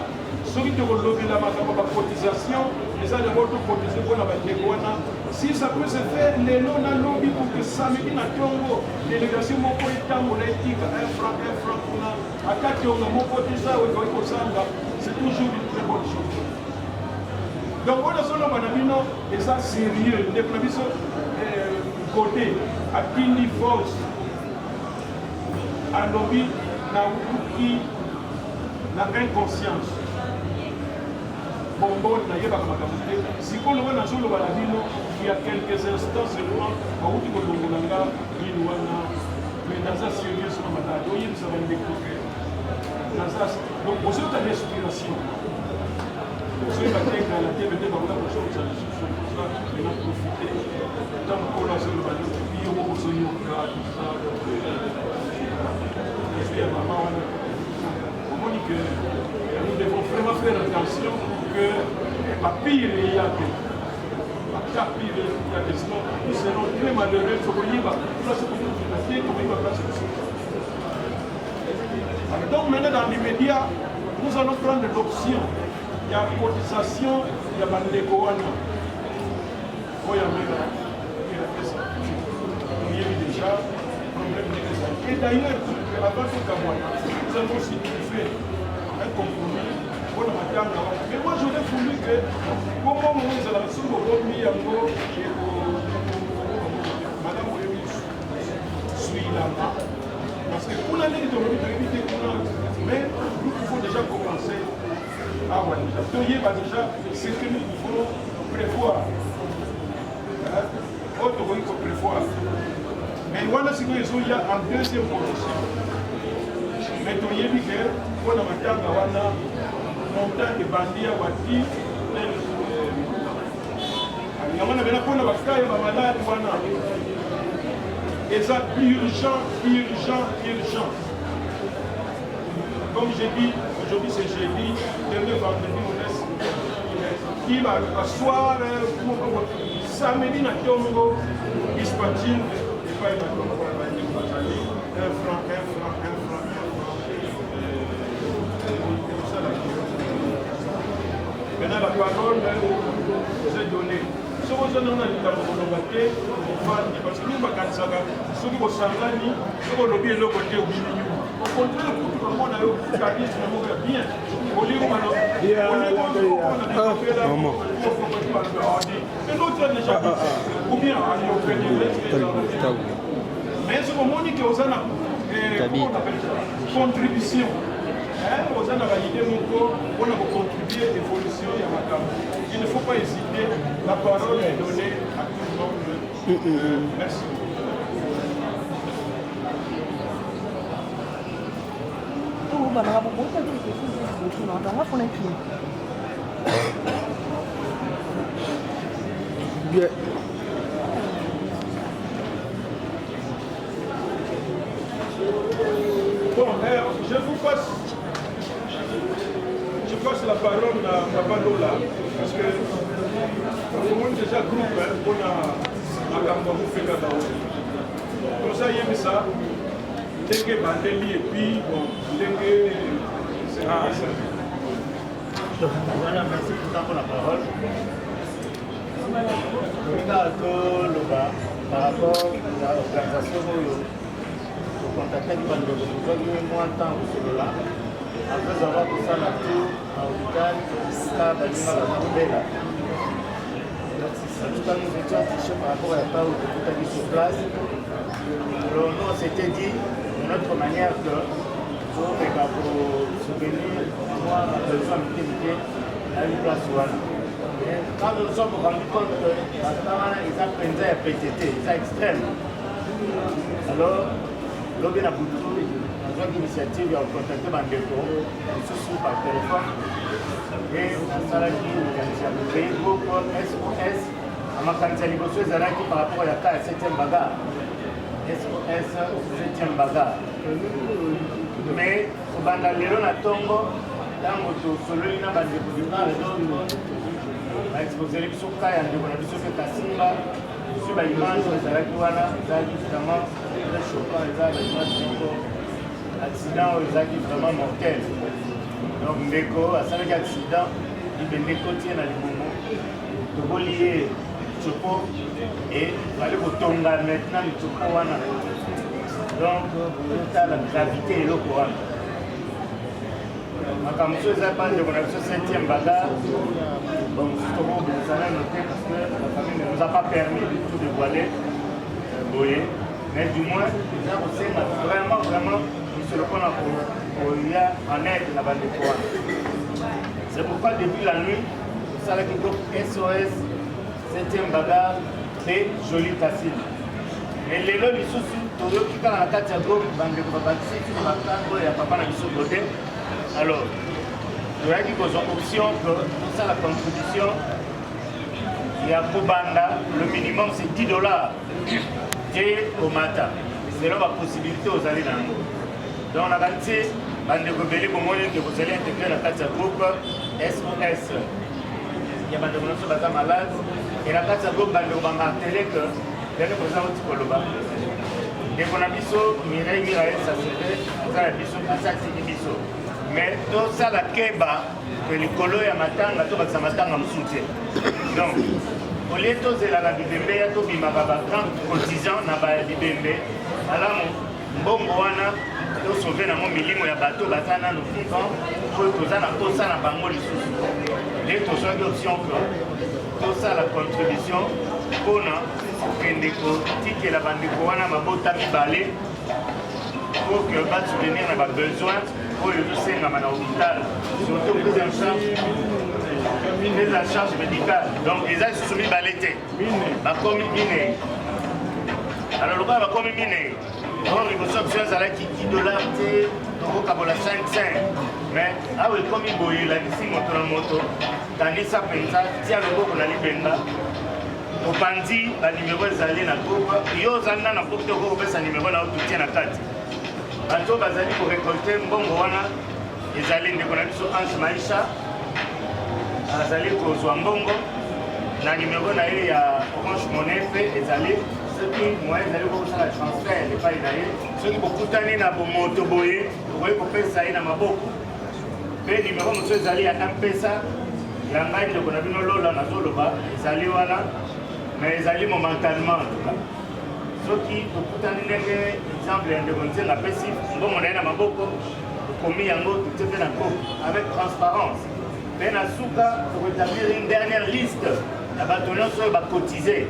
soki tokolobela makambo ya bacotisation eza d'abord tokotise mpona bandeko wana si ça peut se faire lelo na lobi pour que samedi na ntongo délégation moko etambola etika un franc un franc kuna ata tonga moko te sa oyo ekoki kozanga c'est toujours une très bonne chose donc oyo nazoloba na bino eza sérieux ndeko na biso gode eh, atindi force alobi nauki na inconscience bonbon nayebaka makambo te sikoyo lokola nazoloba na bino il y a quelques instants seulement bawuti kolongola nga nini wana mais naza sérieusement malade oyebisa bandeko ke naza donc ozoyoka respiration ozoyeba te kala te mete bakoya kozongisa lisusu koza mena profite ntango nkolo azoloba yo moko ozoyoka tout ça donc esprit ya mama wana omoni que nous devons vraiment faire attention. Bapire eya te, baka pire eya te, sinon nous serons très malheureux. Tokoyeba place tokokita te, tokoyeba place tosuka. Donc maintenant, dans l'immédiat, nous allons prendre l'option ya cotisation ya bandeko wana oyo amela epesa. Toyebi déjà problème ndenge ezali. Et d'ailleurs, avant tokabwana, nous avons aussi trouvé un compromis mpona matanga wana. Mais moi, j'aurais voulu que bongo mongo ezalaka soki bobomi yango, madame oyebi suilanga, parce que kuna ndenge tolobi, toyebi te kuna, mais nous pouvons déjà commencer awa, déjà toyeba déjà ce que nous pouvons prévoir, oyo tokoki koprévoir. Mais wana sikoyo ezoya en deuxième position. Mais toyebi ke mpona matanga wana, montant ebandi awa ti yango na bena mpona baka ya bamalade wana eza urgent, urgent, urgent. Comme j'ai dit, aujourd'hui c'est jeudi, demain vendredi, on laisse qui va soir, samedi na ntongo, dispatching epai na bandeko bazali, 1 franc, 1 franc, 1 franc, 1 franc, ekosala. Maintenant, la parole vous est donnée. Soki oza nano na likambo koloba te, ofandi, parce que mingi bakanisaka soki bosangani, soki olobi eloko te, obimi nyuma. Au contraire, kutu bamona yo charisme moko ya bien. Maman. Et l'autre a déjà dit, ou bien mais soki omoni ke oza na, comment on appelle ça, contribution, oza na baidée moko mpona kocontribue évolution ya makambo, il ne faut pas hésiter. La parole est donnée à tout le monde. Merci. Bien. Bon, je vous passe, je passe la parole à Papa Lola, parce que nous déjà groupe, hein, pour la makambo akufeka bango. Comme ça, yebisa ndenge bandeli et puis bon, ndenge c'est ça. Voilà, merci pour la parole. Tolinga toloba par rapport ya organisation oyo tokontaktaki bandeko, tozwaki mwa temps kosolola après avoir kosala tour na hôpital esika baninga baza kobela. En tout cas, nous étions touchés par rapport à la part où tokutaki sur place. Alors nous, on s'était dit de notre manière que tomeka kosoutenir mwa besoin mike mike na place wana. Quand nous nous sommes rendu compte que bata wana eza mpenza ya pete te, eza extrême, alors lobi na butu nazwaki initiative ya kocontacte bandeko mosusu par téléphone e nasalaki likanisi ya kocreye groupe SOS. Na makanisi ya liboso ezalaki par rapport ya cas ya 7e bagarre, SOS 7e bagarre. Mais kobanda lelo na ntongo, ntango tosololi na bandeko de part et d'autre, baexposeli biso cas ya ndeko na biso mpe Kasimba, tozwi baimage oyo ezalaki wana, ezalaki vraiment très choquant. Eza baimage moko, accident oyo ezalaki vraiment mortel. Donc ndeko asalaki accident, libende ekoti ye na libumu, toboli ye tsopo e bali kotonga maintenant litsopo wana. Donc bozotala gravité eloko wana. Makambo mosusu eza pa ndeko na biso 7e bagarre, bon, mosusu tokobongisa nano te parce que la famille ne nous a pas permis du tout de voiler boye. Mais du moins eza kosenga vraiment, vraiment misolo mpona koya en aide na bandeko wana. C'est pourquoi depuis la nuit tosalaki groupe SOS 7e bagarre mpe Joli Kasile. Mais lelo lisusu toyoki kaka na kati ya groupe bandeko babakisi makambo ya papa na biso Godin. Alors toyaki kozwa option que tosala contribution ya kobanda, le minimum c'est 10 $ te komata selon bapossibilité ozali na yango. Donc nakanisi bandeko ebele bomoni ke bozali intégré na kati ya groupe SOS. ya bandeko na biso baza malade e na kati ya groupe bandeko bamartele que ndenge koza oti koloba ndeko na biso Mireille Mirael Sasebe aza na biso asi atiki biso mais tosala keba ke likolo ya matanga tobakisa matanga mosusu te donc olie tozelaka bibembe ya tobimaka ba grand cotisant na ba bibembe malamu mbongo wana tosauve nango milimo ya bato baza nano vivant oyo toza na mposa na bango lisusu nde tozwaki option ke tosala contribution mpona kokende kotikela bandeko wana mabota mibale pour que basoutenir na babesoin oyo ezosengama na hôpital surtout prise en charge prise en charge médicale donc eza lisusu mibale te bakomi minei alors lokola bakomi minei or liboso biso azalaki 10 dollar te tokokabola 5 5 mais awa ekomi boye elakisi moto na moto kanisa mpenza tia loboko na libenga topanzi banimero ezali na groupe yo ozali na na groupe te okoki kopesa nimero na yo totie na kati bato bazali korekolte mbongo wana ezali ndeko na biso ange maisha azali kozwa mbongo na nimero na ye ya orange money mpe ezali soki moyen ezali kosala transfert epai na ye soki bokutani na bomoto boye okoki kopesa ye na maboko mpe nimero mosusu ezali ya mpesa ya ngai ndeko na bino lola nazoloba ezali wana mais ezali momentanement en tout cas soki tokutani ndenge exemple ya ndeko nzenga apesi mbongo na ye na maboko tokomi yango totie mpe na groupe avec transparence mpe na suka tokoétablir une dernière liste ya bato nyonso oyo bacotize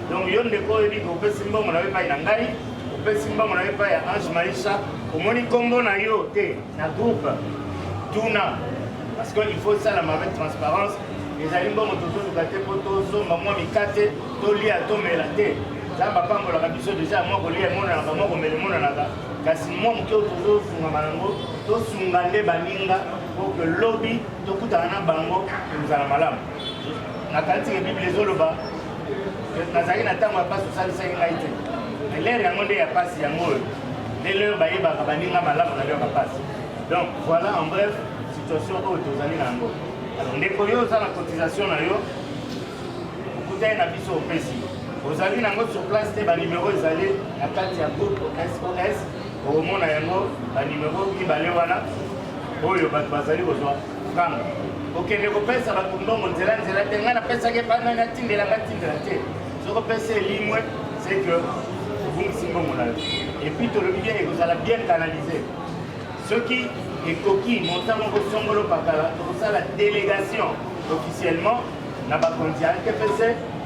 donc yo ndeko oyebi kopesi mbongo na yo epai na ngai opesi mbongo na yo epai ya ange maisha omoni nkombo na yo te na groupe tuna parce que il faut esalama avec transparence ezali mbongo tozoluka te mpo tosomba mwa mikate tolia tomela te nzambe apambolaka biso deja mwa kolia emonanaka mwa komela emonanaka kasi mwa moke oyo tozosungama yango tosunga nde baninga mpo ke lobi tokutana na bango ekozala malamu nakanisi ke bible ezoloba nazalaki na ntango ya mpasi osalisaki ngai te mais lere yango nde ya mpasi yango oyo nde lere bayebaka baninga malamu na lere ya mpasi donc voilà en bref situation oyo tozali na yango alors ndeko yo oza na cotisation na yo okutani na biso opesi ozali nango sur place te banimero ezali na kati ya groupe sos okomona yango banimero mibale wana oyo bato bazali kozwa franga okende kopesa bato mbongo nzela nzela te ngai napesaki epai nani atindela ngai atindela te soki opesi elimwe c'est que obungisi mbongo na yo epuis tolobi bien ekozala bien canalise soki ekoki montant moko songolo pakala tokosala délégation officiellement na bakonzi ya ntpc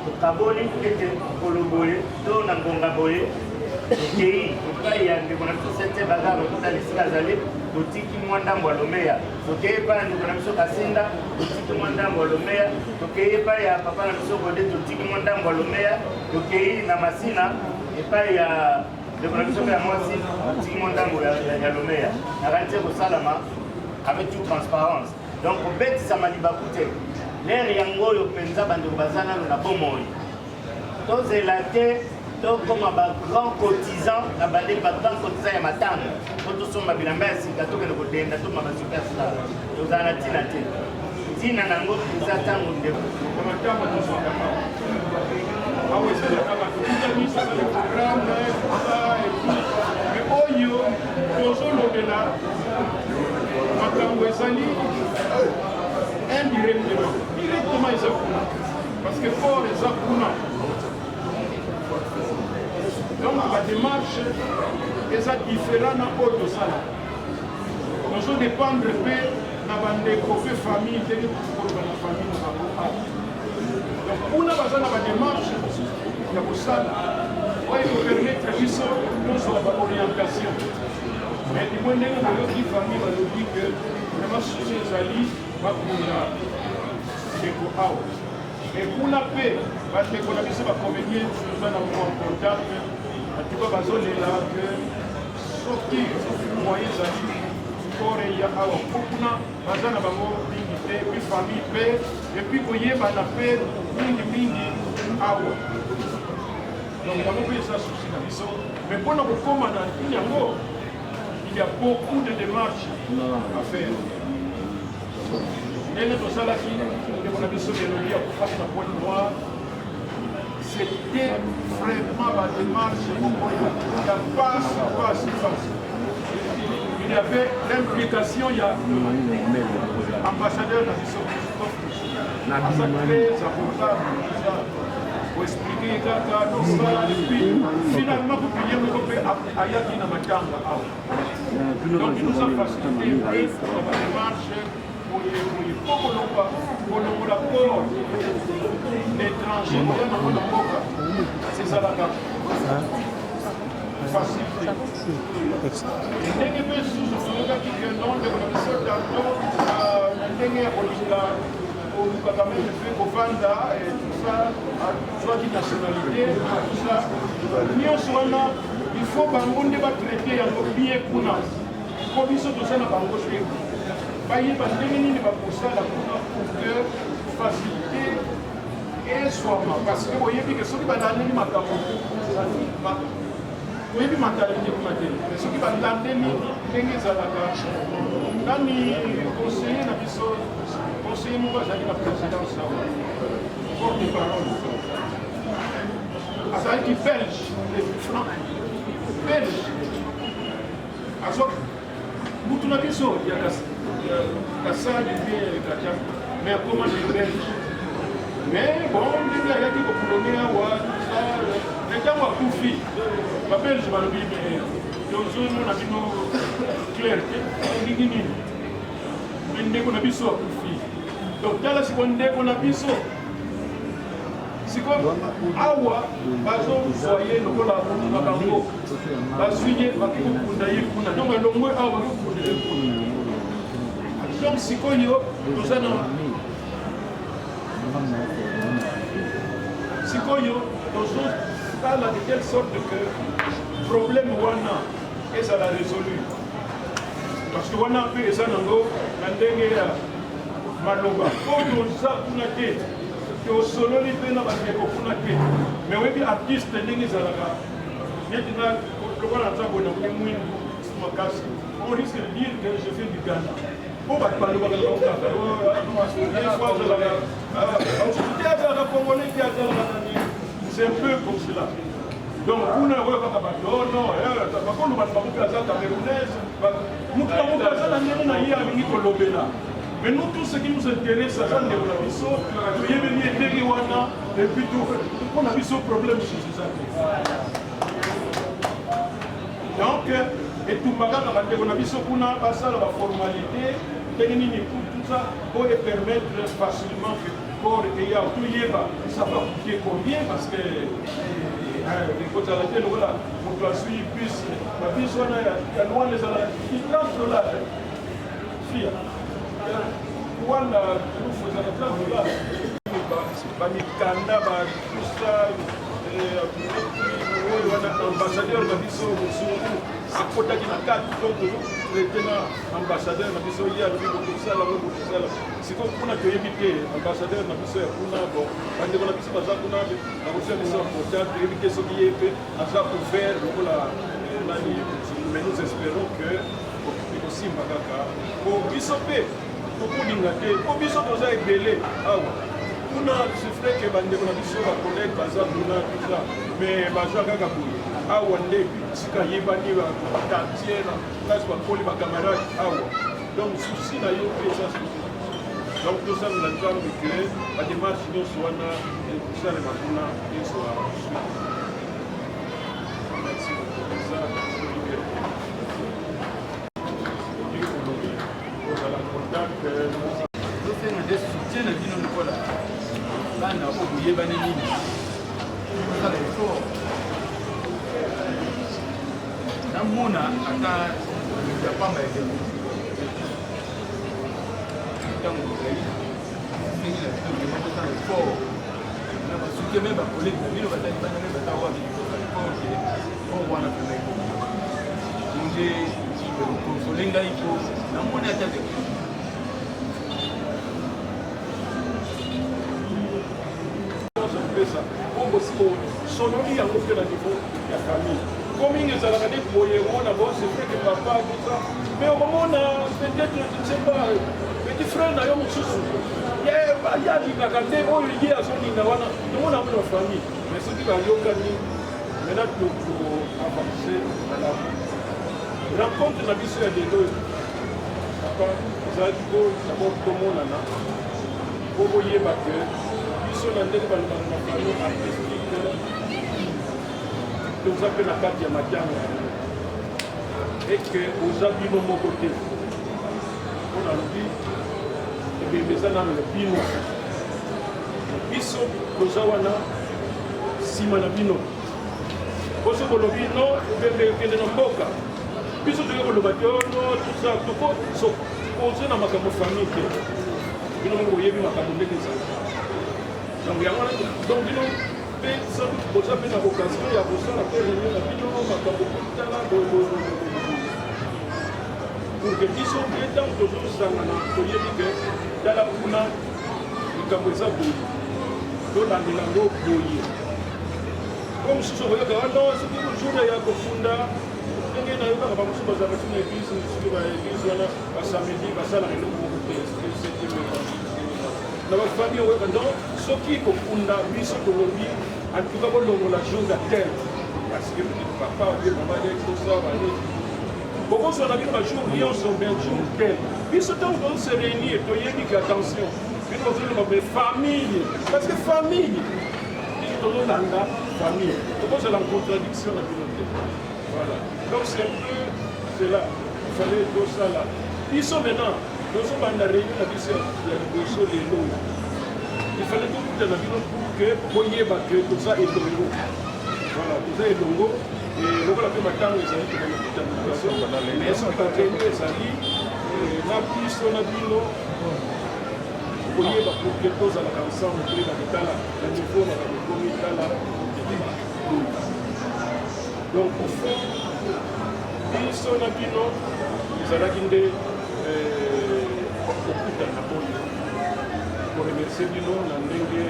tokaboli ete mokolo boye to na ngonga boye tokei epai ya ndeko na biso sete bazar okotala esika azali totiki mwa ndambo ya lomeya tokei epai ya ndeko na biso kasinda totiki mwa ndambo ya lomeya tokei epai ya papa na biso gode totiki mwa ndambo ya lomeya tokei na masina epai ya ndeko na biso mpe ya mwasi totiki mwa ndambo ya lomeya nakanisi ekosalama avec toute transparence donc kobetisama libaku te lere yango oyo mpenza bandeko baza nano na bomoi tozela te tokoma ba grand cotisant na bandeli ba grand cotisant ya matanga po tosomba bilamba ya sika tokende kodenda tokoma ba superstar tozala na ntina te ntina na yango eza ntango ndeko matanga tozwaka awa ezala kaka tokutani tosali programme me oyo tozolobela makambo ezali indirectement directement eza kuna parce que fort eza kuna donc badémarche eza différent na oyo tosala tozodépendre mpe na bandeko mpe famille ndenge tokoloba na famille na bango awa donc kuna baza na badémarche ya kosala oyo ekopermettre biso tozwa baorientation mais limwe ndenge boyoki famille balobi ke vraiment susi ezali bakunda ndeko awa e kuna mpe bandeko na biso bacomédien toza na bango en contact atuka bazolela ke soki moyen ezali kore ya awa mpo kuna baza na bango mingi te epuis famille mpe epuis koyebana mpe mingi mingi awa donc yango mpe eza souci na biso mais mpo na kokóma na nini yango il y a beaucoup de démarches à faire. Ndenge tosalaki ndeko na biso Elodie akufaki na Pointe Noire, c'était vraiment ba démarche moko ya pasi pasi pasi. Il y avait l'implication ya ambassadeur na biso Christophe aza très abordable, tout ça koexplike kaka tosala epuis finalement kutu ye moko mpe ayaki na matanga awa. Donc il nous a facilité mpe na badémarche boye boye mpo kolongwa kolongola corps étranger koya nango na mboka ezalaka facile te. Ndenge mpe susu toyokaki ke non ndeko na biso tanto na ndenge ya kolinga koluka quand même mpe kovanda tout ça, azwaki nationalité tout ça, nyonso wana il faut bango nde batraite yango bien kuna, mpo biso toza na bango te, bayeba ndenge nini bakosala kuna pour que facilité ezwama, parce que boyebi ke soki balandeli makambo, toyebi mentalité kuna te, mais soki balandeli ndenge ezalaka nani conseiller na biso, conseiller moko azalaki na présidence awa, porte parole, azalaki belge, franc belge, azwa mutu na biso ya Kasai bien Katia, mais akoma de belge. Mais bon, ndenge ayaki kokulone awa na ntango akufi, babelge balobi mais tozomona bino clair te, ndenge nini me ndeko na biso akufi. Donc tala sikoyo ndeko na biso sikoyo awa bazozwa ye lokola motu na bango, bazwi ye baki kokunda ye kuna, donc alongwe awa baki kokunda ye kuna. Donc sikoyo toza na sikoyo tozosala de telle sorte que problème wana ezala résolu, parce que wana mpe eza nango na ndenge ya maloba po toza kuna te, tosololi mpe na bandeko kuna te. Mais oyebi artiste ndenge ezalaka, neti na lokola naza boye, nakomi mwindu makasi, on risque de dire que je viens du Ghana, po bato balobaka na bango kaka te azalaka congolais te, azalaka nani, c'est un peu comme cela. Donc kuna oyo kaka bato, oh non, bakoloba na bango mpe aza camerounaise, moto na moto aza na ndenge na ye alingi kolobela. Mais nous, tout ce qui nous intéresse, aza ndeko na biso, toyebeli ye ndenge wana, et puis tout mpo na biso problème mosusu eza te. Donc etumba kaka bandeko na biso kuna basala baformalité ndenge nini, tout ça po epermettre facilement que corps eya, toyeba ça va coûter combien, parce que ekozala te lokola moto azwi bus, babus wana ya Luanda ezala 30 dollars, fia wana lufu ezala 30 dollars, bamikanda batusa oyo wana. Ambassadeur na biso mosungu akotaki na kati, donc tozotraite na ambassadeur na biso, ye alobi bokosala ngo, bokosala. Sikoyo kuna toyebi te ambassadeur na biso ya kuna, bon, bandeko na biso baza kuna na kotia biso ya contact, toyebi te soki ye mpe aza ouvert lokola nani. Mais nous espérons que ekosimba kaka, po biso mpe tokolinga te, po biso toza ebele awa kuna. C'est vrai que bandeko na biso, bacollègue baza kuna, tout ça, mais baza kaka boye awa nde sika yebani baquartier na place bakoli, bacamarade awa. Donc souci na yo mpe eza souci. Donc tosambela Nzambe ke badémarche nyonso wana ekosalema kuna ezwa suite. Merci beaucoup. Eza liberté olobi ozala contact. Tosenga nde soutien na bino lokola bana oyo boyebani nini, kosala effort namona ata ya pamba ezali ntango bozali ndenge na bino, vraiment kosala effort na basoutien me bacollègue na bino bazali bana me baza wapi, kosala effort ke or wana vraiment ekoma nde konsole ngai po namoni ata te. Kopesa bongo sololi yango mpe na niveau ya famille, po mingi ezalaka nde boye, omona, bon, c'est vrai que papa, tout ça, mais okomona peut-être, je ne sais pas, peut-être. Petit frère na yo mosusu ye alingaka nde oyo ye azolinga wana, tomona yango na famille. Mais soki bayokani, maintenant toko avance malamu. Rencontre na biso ya lelo, papa, ezalaki po d'abord tomonana, po boyeba ke biso na ndenge balobaka na famille artistique, toza mpe na kati ya matanga eke boza bino moko te. Mpo nalobi ebembe eza nano ya bino, biso toza wana nsima na bino. Po soki bolobi no ebembe ekende na mboka, biso tokoki koloba te oh no tout ça, toko s'opposer na makambo famille te. Bino moko boyebi makambo ndenge ezali. Donc yango wana, donc bino mpe sans doute boza mpe na occasion ya kosala mpe réunion na bino, makambo kotala boye pour que biso mpe ntango tozosangana toyebi ke tala kuna likambo eza boye, tolandela yango boye. Po mosusu okoyoka wana soki jour ya kofunda, ndenge nayokaka bamosusu bazalaka soki na eglise, soki ba eglise wana basamedi basalaka eloko moko te na bafamille. Oyoka donc soki kokunda, biso tolobi en tout cas bolongola jour ya tel, parce que peut-être papa ou bien mama tosala bani, bokozwa na bino bajour nyonso, mais jour tel biso ntango tozo se réunir toyebi ke attention, bino bozoloba mais famille, parce que famille biso tozolanda famille, tokozala en contradiction na bino te. Voilà, donc c'est un peu cela il fallait tosala. Biso maintenant tozobanda réunion na biso ya liboso lelo. Il fallait tokutana bino pour que boyeba ke toza elongo. Voilà, toza elongo. Lokola mpe matango ezali, tokokutana biso, mais soki baréunion ezali na biso na bino, koyeba pour que tozalaka ensemble, toyeba kotala na niveau makambo ekomi, tala. Donc au fond, biso na bino ezalaki nde kokutana oyo, koremercier bino na ndenge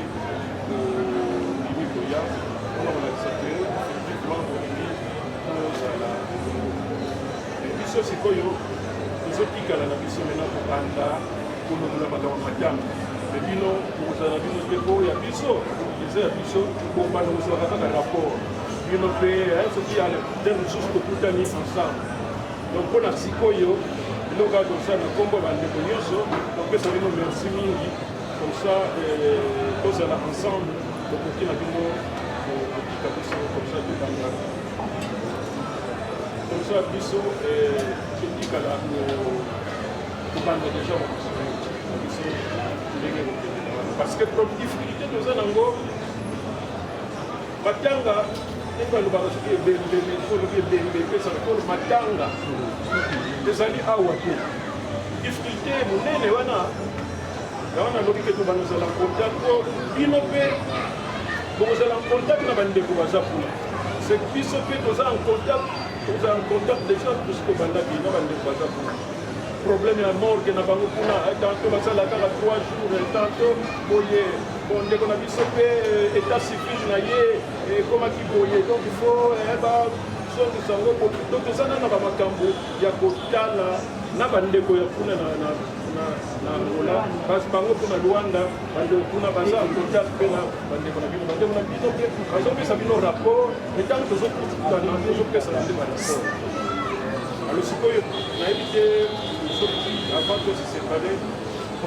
bondimi koya mpona kolakisa ke effectivement bolingi tozala elongo. Biso sikoyo tozotikala na biso mena kobanda kolongola makambo matanga, me bino bokozala na bino te, po ya biso eza ya biso. Bobanda kozwaka kaka rapport bino mpe soki te mosusu tokutani ensemble. Donc mpo na sikoyo, biloko kaka tosala na nkombo ya bandeko nyonso, topesa bino merci mingi. Comme ça tozala ensemble, tokoki na bino kotika biso comme ça, tobanda comme ça, biso totikala kobanda déjà na biso ndenge kokende na wana, parce que difficulté toza nango, matanga ndenge balobaka, soki ebembe, olobi ebembe epesaka tolo, matanga ezali awa te. Difficulté monene wana yango nalobi ke tobanda ozala contact, po bino mpe bokozala en contact na bandeko baza kuna. C'est biso mpe toza en contact, toza en contact déjà, tosi tobandaki na bandeko baza kuna. Problème ya morgue na bango kuna, tantôt basala kaka 3 jours, tantôt boye. Bon, ndeko na biso mpe état civil na ye ekomaki boye, donc il faut bazongisa yango. Donc toza nana bamakambo ya kotala na bandeko ya kuna na Angola, bango mpo na Luanda, bandeko kuna baza en contact mpe na bandeko na bino. Bandeko na bino mpe bazopesa bino rapport, etango tozokutana tozopesa nde barapport. Alors sikoyo nayebi te soki avant tose séparer,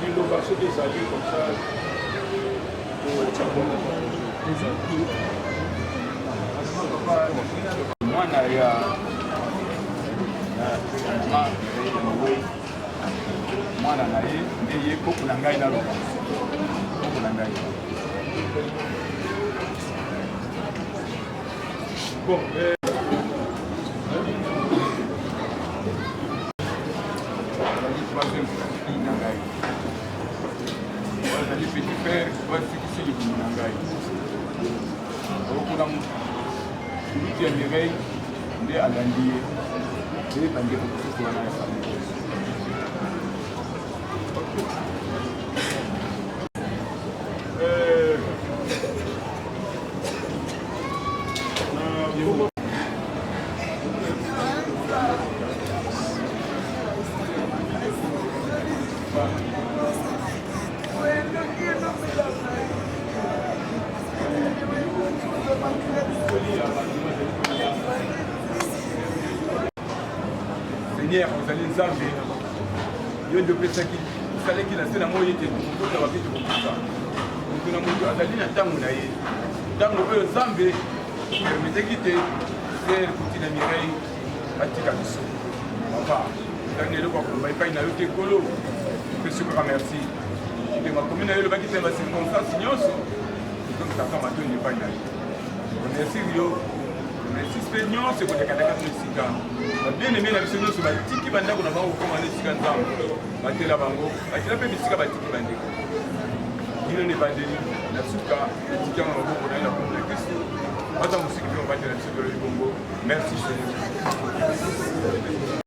liloba soki ezali comme ça. Mwana ya mama, mwana na ye nde ye koko na ngai, naloba koko na ngai. Bon, azali troisième fille na ngai, azali petit frère oyo afikisi libumu na ngai. Okuna kulutu ya Mireille nde alandi ye nde bandeko mosusu wana ya famille. Seigneur, ozali Nzambe, yo nde opesaki osalaki na se na moi ete tokokota wapi tokokufa. Moto na moto azali na ntango na ye, ntango oyo Nzambe permeteki te Sœur Kutina Mireille atika biso. Papa, ezali na eloko ya koloba epai na yo te, Nkolo, topesi yo kaka merci. Ete makomi na yo elobaki te na bacirconstance nyonso, tozongisaka matondi epai na yo. Merci yo merci mpe nyonso ekoleka na kati na esika babieneme na biso nyonso batiki bandako na bango kokoma na esika nzambe batela bango batela mpe bisika batiki bandeko bino na ebandeli na suka etiki yango na maboko na ye na kombo na kristo baza mosiki mpe mobatela biso tolobi bongo merci seigneur.